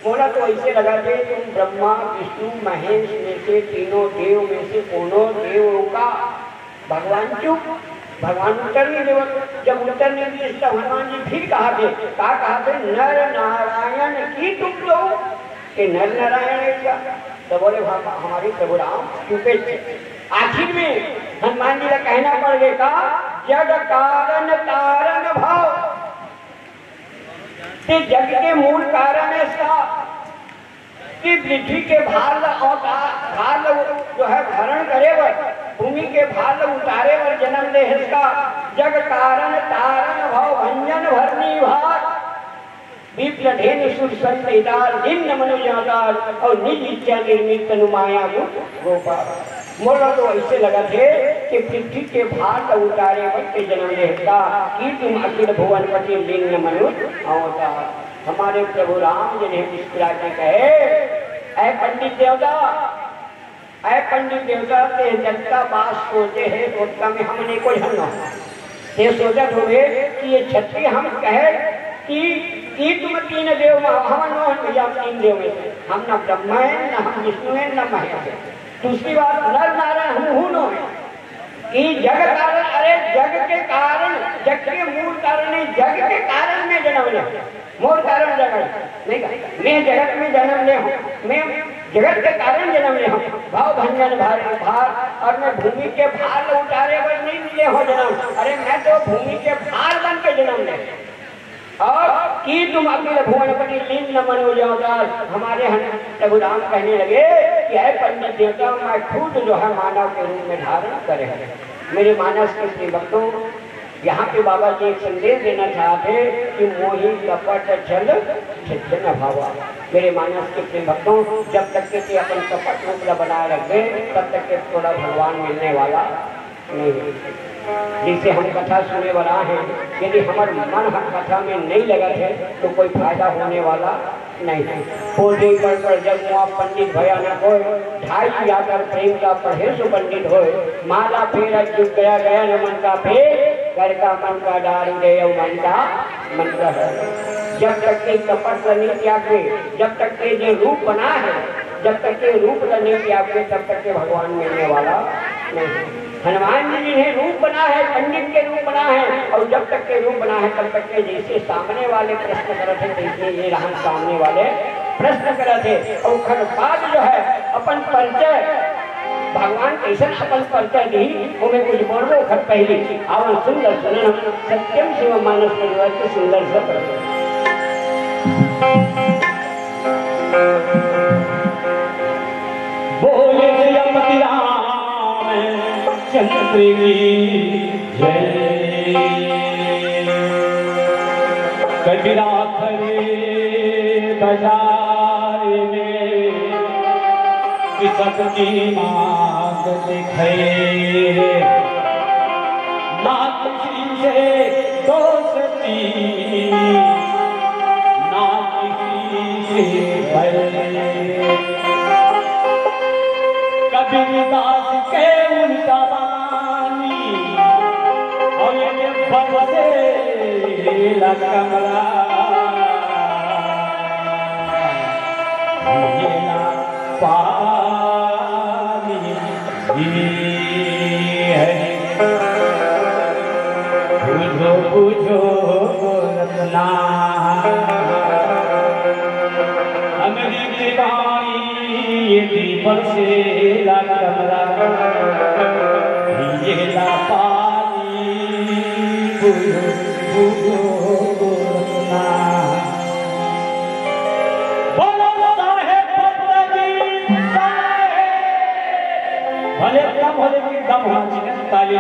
मोला तो ऐसे लगथे तुम ब्रह्मा विष्णु महेश में से, तीनों देव में से कोनो देव का भगवान चुप, भगवान उत्तर नहीं देवत। जब उत्तर नहीं दिए तब हनुमान जी फिर कहा थे, का कहा थे, "नर नारायण की तुम दो।" ये नर नारायण है क्या? तो बोले, "हम, हमारे प्रभु राम चुपे थे।" आखिर में हनुमान जी का कहना पड़ गया, का, "जग कारण तारण भव।" ते जग के मूल कारण है इसका, कि पृथ्वी के भार ल अवतार, भार ल जो है हरण करे बर, भूमि के भार ल उतारे बर जन्म ले हे इसका। जग कारण तारण भव भंजन भरनी भार, विप्र धेनु सुर संत हिताल, दीन मनुज अवतार, और निज इच्छा निर्मित तनु माया गुण गोपाल। मोला तो ऐसे लगथे कि पृथ्वी के भार ल उतारे बर के जन्म ले हे इसका, कि तुम अखिल भुवन पति लीन मनुज अवतार। हमारे प्रभु राम जी ने मुस्कुरा के कहे, "ऐ पंडित देवता, ऐ पंडित देवता, ते जतका बात सोचे हे, ओतका में हमन एको झन न हो। ते सोचत होबे कि ये छत्री हम कहे कि, कि तुम तीन देव में, हम न हो भैया, हम तीन देव में से। हम न ब्रह्मा है, न हम विष्णु है, न महेश है। दूसरी बात, नर नारायण हम हूँ न हो।" कि जग कारण, अरे जग के कारण, जग के मूल कारण नहीं, जग के कारण में जन्म ले, मूल कारण जगत नहीं का? मैं जगत में जन्म ले हूँ, मैं जगत के कारण जन्म ले हूँ, भव भंजन भार, भार, और मैं भूमि के भार ल उतारे बर नहीं ले हूँ जन्म, अरे मैं तो भूमि के भार बन के जन्म ले। और कि तुम अखिल भुवन पति लीन मनुज अवतार, हमारे हम प्रभु राम कहने लगे कि हे पंडित देवता, मैं खुद जो है मानव के रूप में धारण करे हैं। मेरे मानस के प्रिय भक्तों, यहाँ पे बाबा जी एक संदेश देना चाहते हैं कि मोहि कपट छल छिद्र न भावा। मेरे मानस के प्रिय भक्तों, जब तक के ते अपन कपट रूप ला बनाए रखबे, तब तक के तोला भगवान मिलने वाला नहीं है। जैसे हम कथा सुने वाला हैं, यदि हमर मन ह कथा में नहीं लगत है, तो कोई फायदा होने वाला नहीं है। पोथी पढ़ पढ़ जग मुआ पंडित भया न कोय, ढाई आकर प्रेम का पढ़े सो पंडित होय। माला फेर जुग गया गया न मन का फेर, कर का मन का दारू दे मन का मन का है। जब तक के कपट ला नहीं त्याग के, जब तक के जो रूप बना है, जब तक के रूप ला नहीं त्याग के, तब तक के भगवान मिलने वाला नहीं है। हनुमान जी जिन्हें रूप बना है, पंडित के रूप बना है, और जब तक के रूप बना है, तब तक के जैसे सामने वाले प्रश्न करत है, तैसे ये रहन सामने वाले प्रश्न करत है। और ओकर बाद जो है अपन परिचय, भगवान कैसन अपन परिचय दी, ओमे कुछ बोलबो ओकर पहले। आवन सुंदर सुनन सत्यम शिव मानस परिवार के सुंदर से प्रश्न। बोले सियापति रामचंद्र की जय। कबीरा खड़े बाजार में किसक की मांग दिखाई रे। ना किसी से दोस्ती, ना किसी से बैर। कबीर दास के उल्टा बानी, और ये बरसे ला कमला, ये ना पानी। है। बुझो, बुझो रतना। अमृत पानी ये दीपक से ला कमला, ये ला पानी। बुझो, बुझो रतना। बोलो साहेब पटना की साहेब। भले कम हो लेकिन दम होना चाहिए। ताली,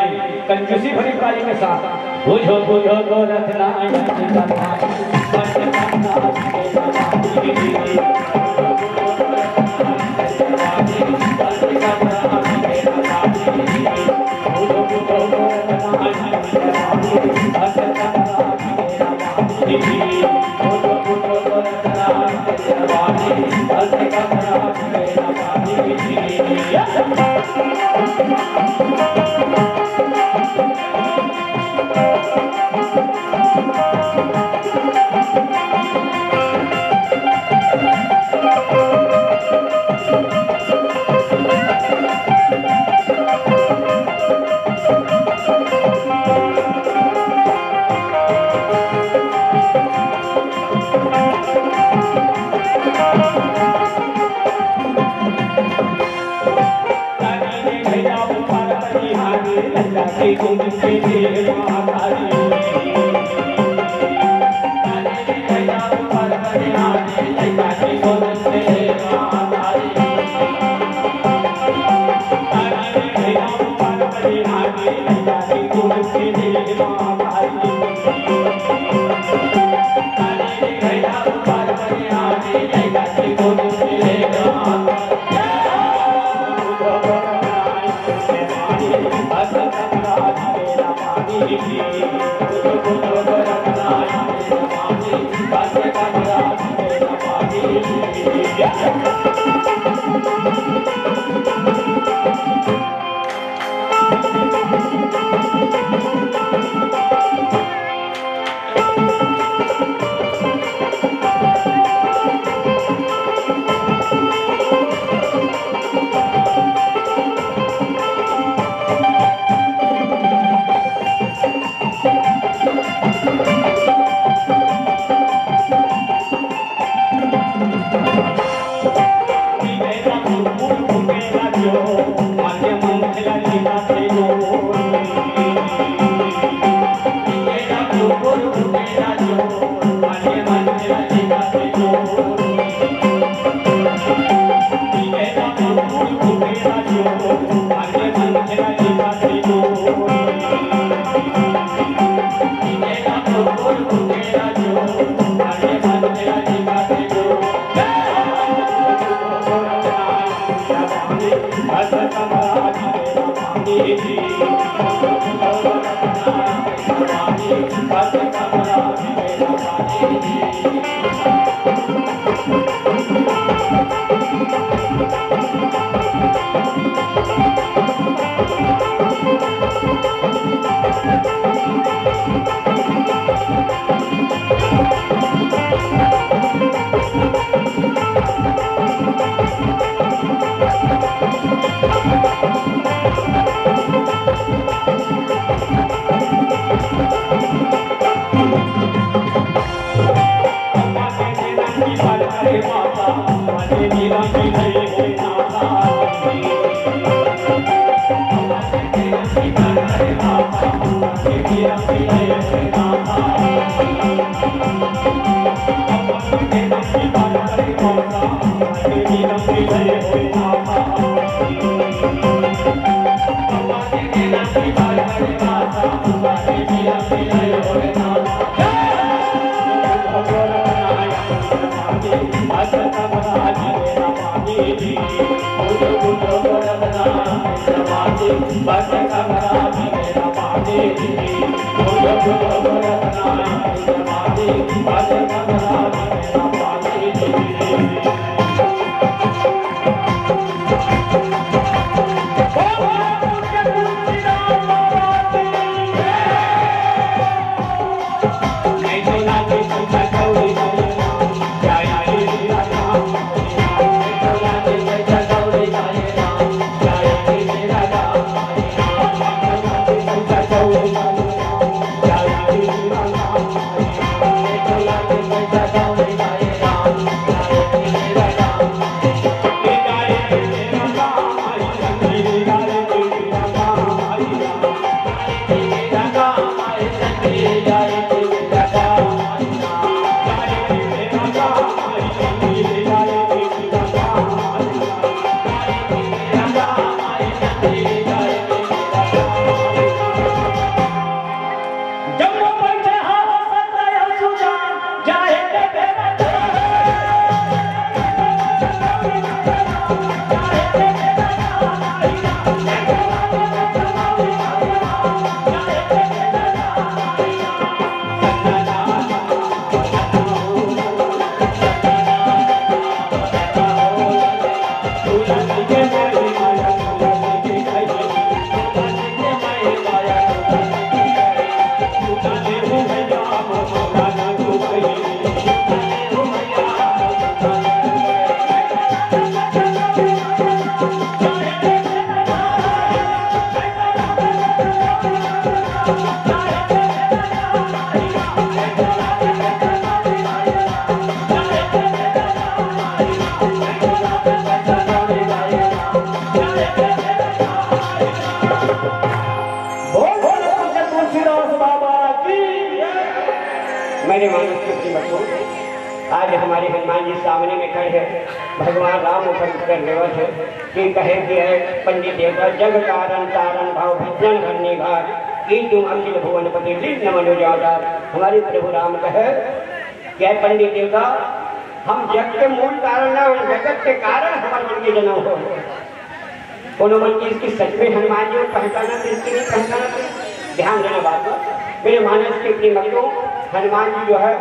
कंजूसी भरी ताली के साथ। बुझो, बुझो गोरखनाथ जी का भाई। बोल, बोल, पूज्य तुलसीदास बाबा की। मेरे मानस के श्रीमत को आज हमारे हनुमान जी सामने में खड़े हैं। भगवान राम उठकर उठकर लेवत है कि कहे कि है पंडित देवता, जग कारण तारण भव भंजन हरनी भार, की तुम अखिल भुवनपति लीन मनो जाता। हमारे प्रभु राम कहे कि है पंडित देवता, हम जग के मूल कारण ना, हम जगत के कारण हमारे मन के जन्म हो। कोनो मन के इसकी सच में हनुमान जी को पहचाना तो इसकी नहीं पहचाना तो ध्यान देना बात को। मेरे मानस के प्रिय भक्तों, हनुमान जी जो है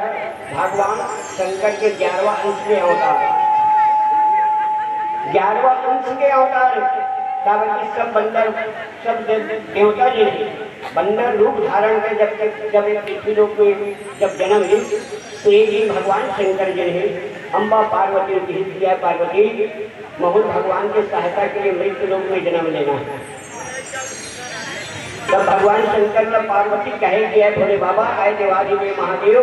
भगवान शंकर के ग्यारहवाँ अंश के अवतार है। ग्यारहवाँ अंश के अवतार है। काबर कि सब बंदर, सब दे-, देवता जी ने बंदर रूप धारण के जब, जब, जब एक पृथ्वी लोक में जब जन्म ली, तो एक दिन भगवान शंकर जी ने अम्बा पार्वती को कही दिया, पार्वती, मोहन भगवान के सहायता के लिए मृत्यु लोक में जन्म लेना है। तब भगवान शंकर ने पार्वती कहे कि "हे भोले बाबा, आए देवादिदेव महादेव,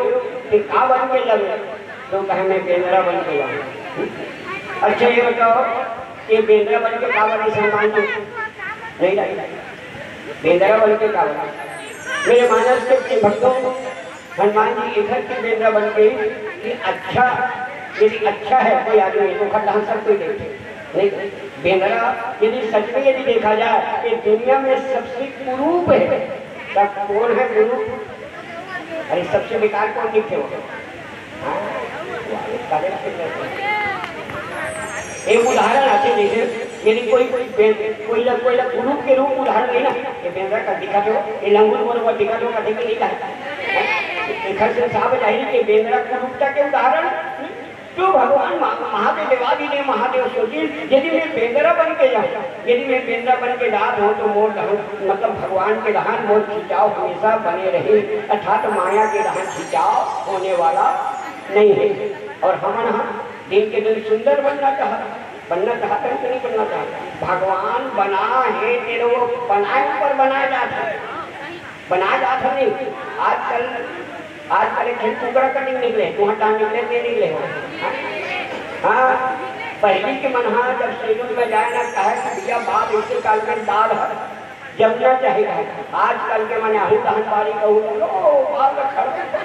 कि का बन के लगे?" तो कहे, "मैं बेंदरा बन के लाऊं।" अच्छा, ये बताओ कि बेंदरा बन के का बने हनुमान जी? नहीं लगे। बेंदरा बन के का बने? मेरे मानस के प्रिय भक्तों, हनुमान जी इधर के बेंदरा बन के कि अच्छा, यदि अच्छा है कोई आदमी तो खड्डा सब कोई देखे। नहीं, बेंदरा यदि सच में यदि देखा जाए कि दुनिया में सबसे कुरूप है, तब कौन है कुरूप? अरे, सबसे बेकार कौन दिखे हो? हाँ? एक उदाहरण आते, जैसे यदि कोई, कोई बे-, कोई ला, कोई ला कुरूप के रूप उदाहरण नहीं ना, ये बेंदरा का दिखा दो, ये लंगूर बोल वो दिखा दो, का देखे नहीं का? एखर से साफ जाहिर कि बेंदरा कुरूपता के उदाहरण। तो भगवान महा-, महादेव, देवादिदेव महादेव सोचिन, यदि मैं बेंदरा बन के जाहूँ, यदि मैं बेंदरा बन के जात हूँ, तो मोर डहन, मतलब भगवान के डहन मोर खिंचाव हमेशा बने रही, अर्थात माया के डहन खिंचाव होने वाला नहीं है। और हमन ह दिन के दिन सुंदर बनना चाहत, बनना चाहत है कि नहीं बनना चाहत? भगवान बना है, तेरे वो बनाए ऊपर बनाए जात है, बनाए जात है नहीं। आजकल, आजकल एक ठन कुकरा कटिंग निकले, तुहां टांग निकले, नहीं निकले हो? हाँ? हाँ, पहली के मन हा जब सैलून में जाए ना, कहे कि भैया बाल इसे काल में दाल है, जमना चाहिए। आजकल के मन आहू तहन बारी कहू, "ओ, बाल का खड़।"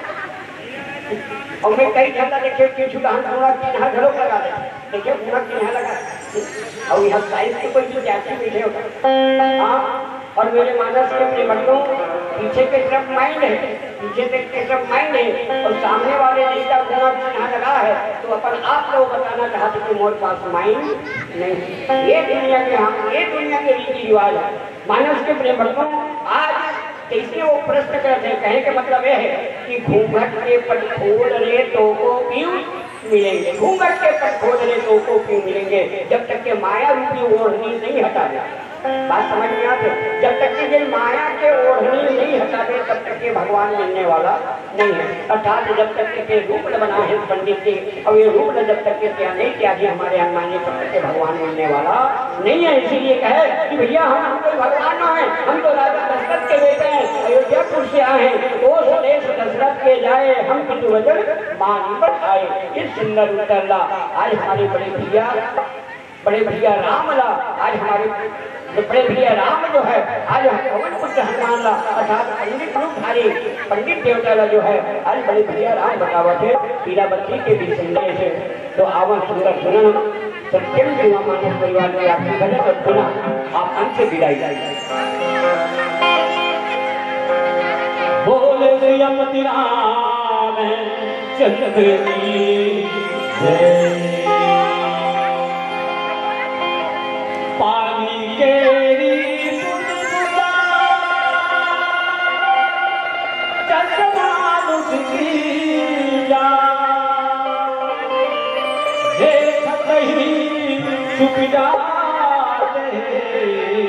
और मैं कई ठंडा देखे, पीछू तहन पूरा चिन्हा घलोक लगा दे। देखिए, पूरा चिन्हा लगा। और यह साइज के कोई भी जाति बैठे होगा। हाँ, और मेरे मानस के प्रेमटों, पीछे के तरफ माइंड है, पीछे के तरफ माइंड है, और सामने वाले ने इसका पूरा चिन्हा लगा है, तो अपन आप लोग बताना चाहते कि मोर पास माइंड नहीं है। ये दुनिया के, हम, ये दुनिया के रीति रिवाज है। मानस के प्रेमटों, आज जैसे वो प्रश्न करते हैं, कहे के मतलब यह है कि घूंघट के पट खोल रे तो को पीयूष मिलेंगे, घूंघट के पट खोल रे तो को पीयूष मिलेंगे, जब तक के माया रूपी ओढ़नी नहीं हटा दे। बात समझ में आते? जब तक के ये माया के ओढ़नी नहीं हटा दे, तब तक के भगवान मिलने वाला नहीं है। अर्थात जब तक के रूप न बना है पंडित के, अब ये रूप न जब तक के त्याग नहीं त्यागी हमारे हनुमान जी, तब तक के भगवान मिलने वाला नहीं है। इसीलिए कहे कि भैया, हम, हम कोई भगवान ना है, हम तो राजा दशरथ के बेटे हैं, अयोध्यापुर से आए हैं। कोस देश दशरथ के जाए, हम पितु वचन मानि पठाए। इस सुंदर उत्तर ला आज हमारे बड़े भैया, बड़े भैया राम ला, आज हमारे बड़े भैया राम जो है, आज हम पवन पुत्र हनुमान ला, अर्थात पंडित रूपधारी पंडित देवता ला जो है, आज बड़े भैया राम बतावत है, पीला बत्ती के भी संदेश है। तो आवन सुंदर सुनन, सत्यम सेवा मानस परिवार में आपकी भजन और पुनः आप अंत विदाई। बोले सियापति रामचंद्र की जय। पानी केरी बुलबुला, जस मानुष की जान। देखत ही चुप जाते हैं,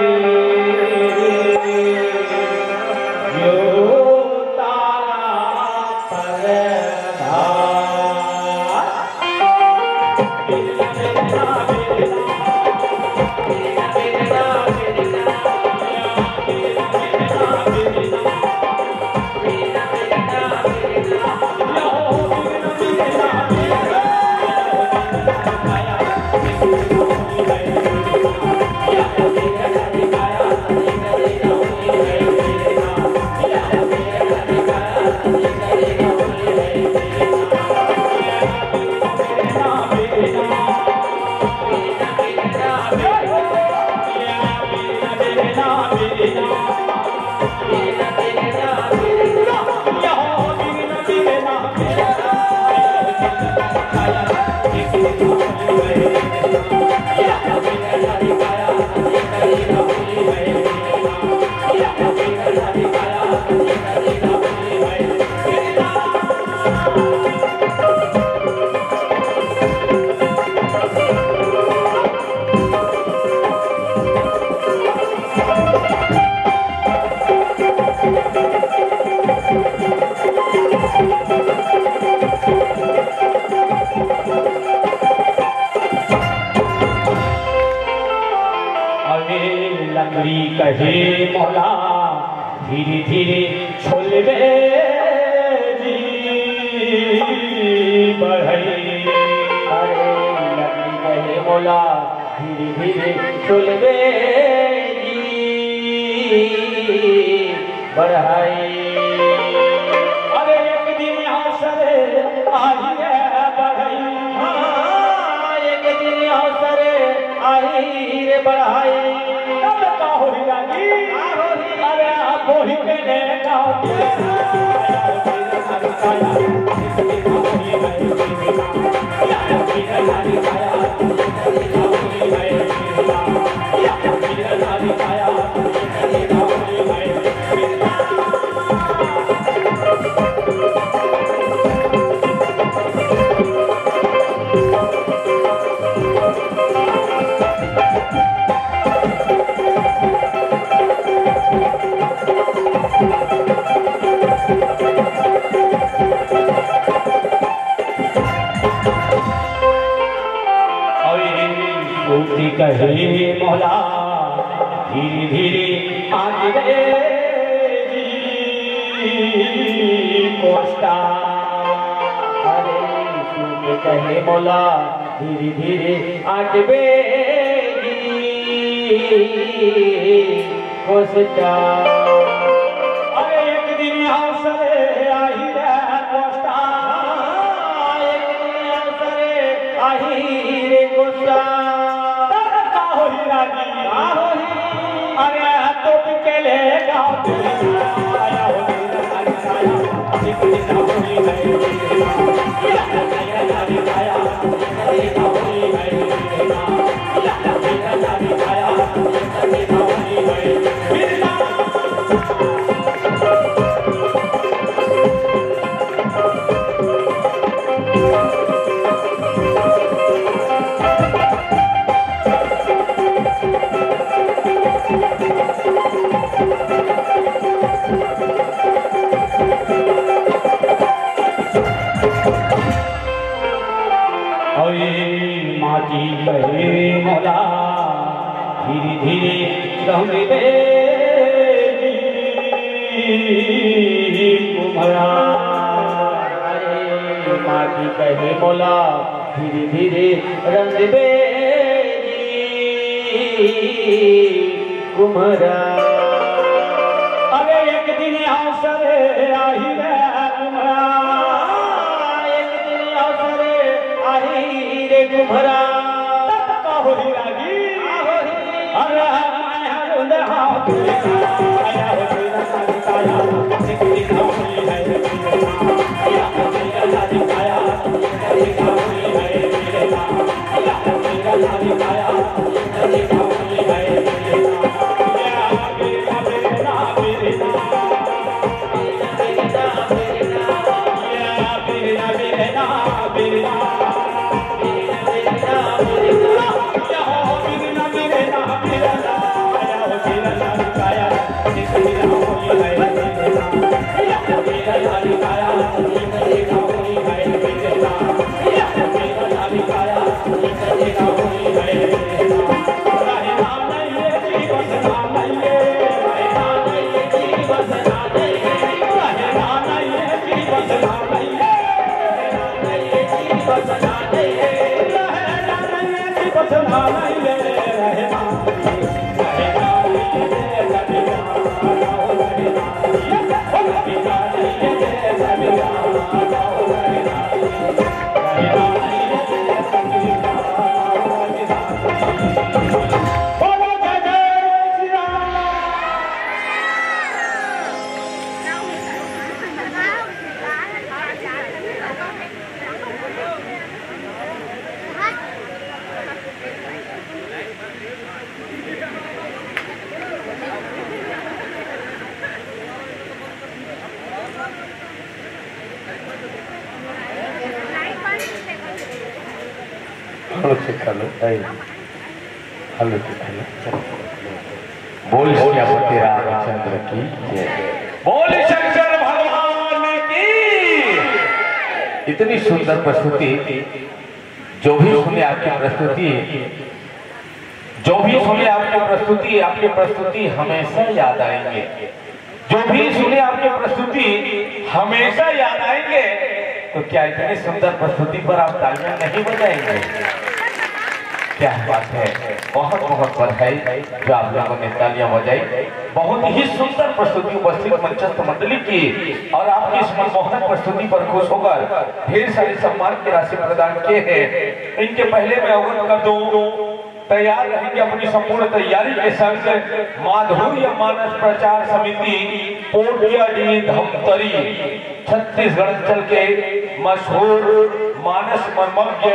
जो तारा परधान। अरे लकड़ी कहे मोला, धीरे धीरे छोलबे जी बढ़ई। अरे लकड़ी कहे मोला, धीरे धीरे छोलबे जी बढ़ई। अरे एक दिन असरे आही रे बढ़ई। हाँ, एक दिन असरे आही रे बढ़ई। तब का होही रागी? का होही? अरे आप होही के ने का होही? कोस्टा। अरे सुन कहे मोला धीरे धीरे आटबे कोस्टा। अरे एक दिन अवसर आही रे कोस्टा, एक दिन अवसर आही रे कोस्टा। तब का होही रागी? का होही? अरे तो के ले गाओ। अरे माटी कहे मोला धीरे धीरे रंग दे कुम्हरा। अरे माटी कहे मोला धीरे धीरे रंग दे कुम्हरा। अरे एक दिन अवसर आही रे कुम्हरा, एक दिन अवसर आही रे कुम्हरा। तब का होही रागी? का होही? अरे माया रुंद हाथ आया हो तेरा साथ आया, एक दिन होली है। हेलो, चेक कर लो। नहीं। हेलो, चेक कर लो। बोल सियापति रामचंद्र की जय। बोल शंकर भगवान की। इतनी सुंदर प्रस्तुति। जो भी सुने आपकी प्रस्तुति, जो भी सुने आपकी प्रस्तुति, आपकी प्रस्तुति हमेशा याद आएंगे। जो भी सुने आपकी प्रस्तुति हमेशा याद आएंगे। तो क्या इतनी सुंदर प्रस्तुति पर आप तालियां नहीं बजाएंगे? क्या बात है, बहुत बहुत बधाई जो आप लोगों ने तालियां बजाई। बहुत ही सुंदर प्रस्तुति उपस्थित मंचस्थ मंडली की, और आपकी इस मनमोहन प्रस्तुति पर खुश होकर ढेर सारे सम्मान की राशि प्रदान किए हैं। इनके पहले मैं अवगत कर दूं, तैयार रहेंगे अपनी संपूर्ण तैयारी के संग माधुर्य मानस प्रचार समिति, पोटियाडीह धमतरी, छत्तीसगढ़ अंचल के मशहूर मानस मर्मज्ञ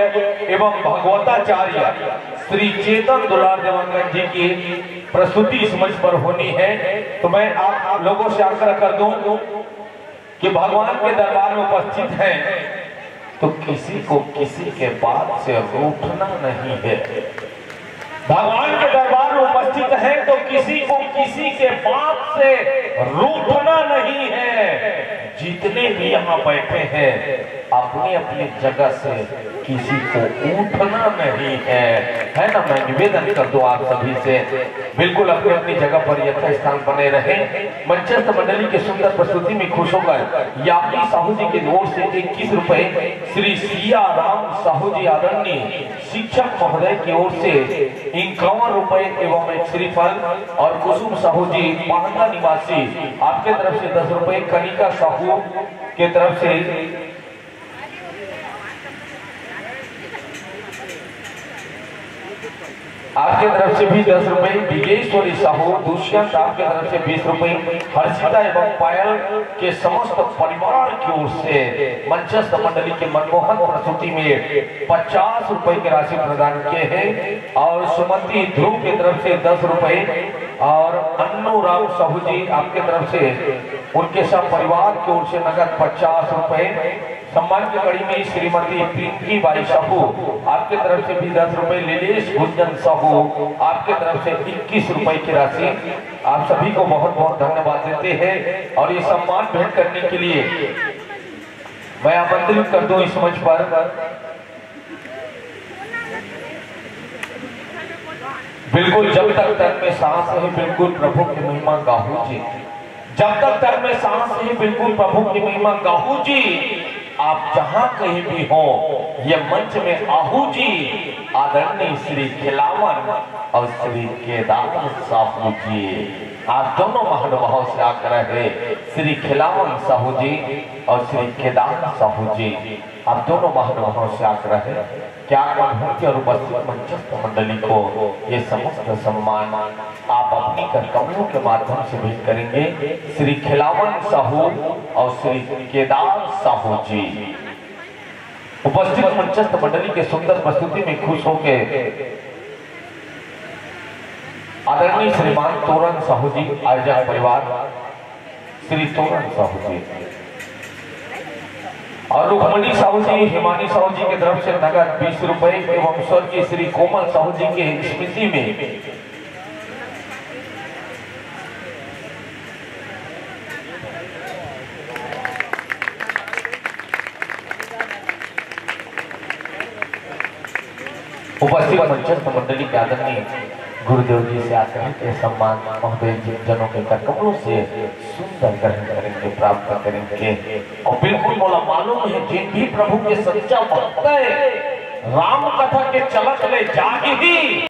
एवं भगवताचार्य श्री चेतन दुलार देवांगन जी की प्रस्तुति इस मंच पर होनी है। तो मैं आप लोगों से आग्रह कर दूं कि भगवान के दरबार में उपस्थित हैं तो किसी को किसी के बात से रूठना नहीं है। भगवान के दरबार में उपस्थित हैं तो किसी को किसी के बात से रूठना नहीं है। जितने भी यहाँ बैठे हैं, अपनी अपनी जगह से किसी को उठना नहीं है, है ना? मैं निवेदन कर दूं आप सभी से, बिल्कुल अपनी अपनी जगह पर यथास्थान बने रहें। मंचस्थ मंडली की सुंदर प्रस्तुति में खुश होकर यामिनी साहू जी की ओर से इक्कीस रुपए, श्री सिया राम साहू जी आदरणीय शिक्षक महोदय की ओर से इक्यावन रुपए एवं एक श्रीफल, और कुसुम साहू जी पांडा निवासी, आपके तरफ से दस रुपए, कनिका साहू के तरफ से आपके तरफ से भी दस रुपए, विजेश्वरी साहू दुष्यंत आपके तरफ से बीस रुपए, हर्षिता एवं पायल के समस्त परिवार की ओर से मंचस्थ मंडली के मनमोहन प्रस्तुति में पचास रुपए की राशि प्रदान किए हैं, और सुमति ध्रुव की तरफ से दस रुपए, और अन्नू राम साहू जी आपके तरफ से उनके सब परिवार की ओर से नगद पचास रुपए। सम्मान की कड़ी में श्रीमती पिंकी बाई साहू आपके तरफ से भी दस रुपए, लीलेश गुंजन साहू आपके तरफ से इक्कीस रुपए की राशि। आप सभी को बहुत बहुत धन्यवाद देते हैं, और ये सम्मान भेंट करने के लिए मैं आमंत्रित कर दूं इस मंच पर। बिल्कुल, जब तक तन में सांस है, बिल्कुल प्रभु की महिमा गाहू जी। जब तक तन में सांस है, बिल्कुल प्रभु की महिमा गाहू जी। आप जहां कहीं भी हो, ये मंच में आहू जी, आदरणीय श्री खिलावन और श्री केदार साहू जी, आप दोनों महानुभाव से आग्रह है, श्री खिलावन साहू जी और श्री केदार साहू जी, आप दोनों महानुभाव से आग्रह है कि आप अनुभूति और उपस्थित मंचस्थ मंडली को ये समस्त सम्मान आप अपनी कर कमलों के माध्यम से भेंट करेंगे। श्री खिलावन साहू और श्री केदार साहू जी, उपस्थित मंचस्थ मंडली के सुंदर प्रस्तुति में खुश होकर आदरणीय श्रीमान तोरन साहू जी, आयोजक परिवार श्री तोरन साहू जी और रुक्मणी साहू जी, हिमानी साहू जी की तरफ से नगद बीस रुपए एवं स्वर्गीय श्री कोमल साहू जी की स्मृति में उपस्थित मंचस्थ मंडली के आदरणीय गुरुदेव जी से आकर के सम्मान महोदय जी जनों के कर कमलों से सुंदर ग्रहण करेंगे, प्राप्त करेंगे। और बिल्कुल मोला मालूम है, जिन भी प्रभु के सच्चा भक्त है, राम कथा के चलत ले जागी ही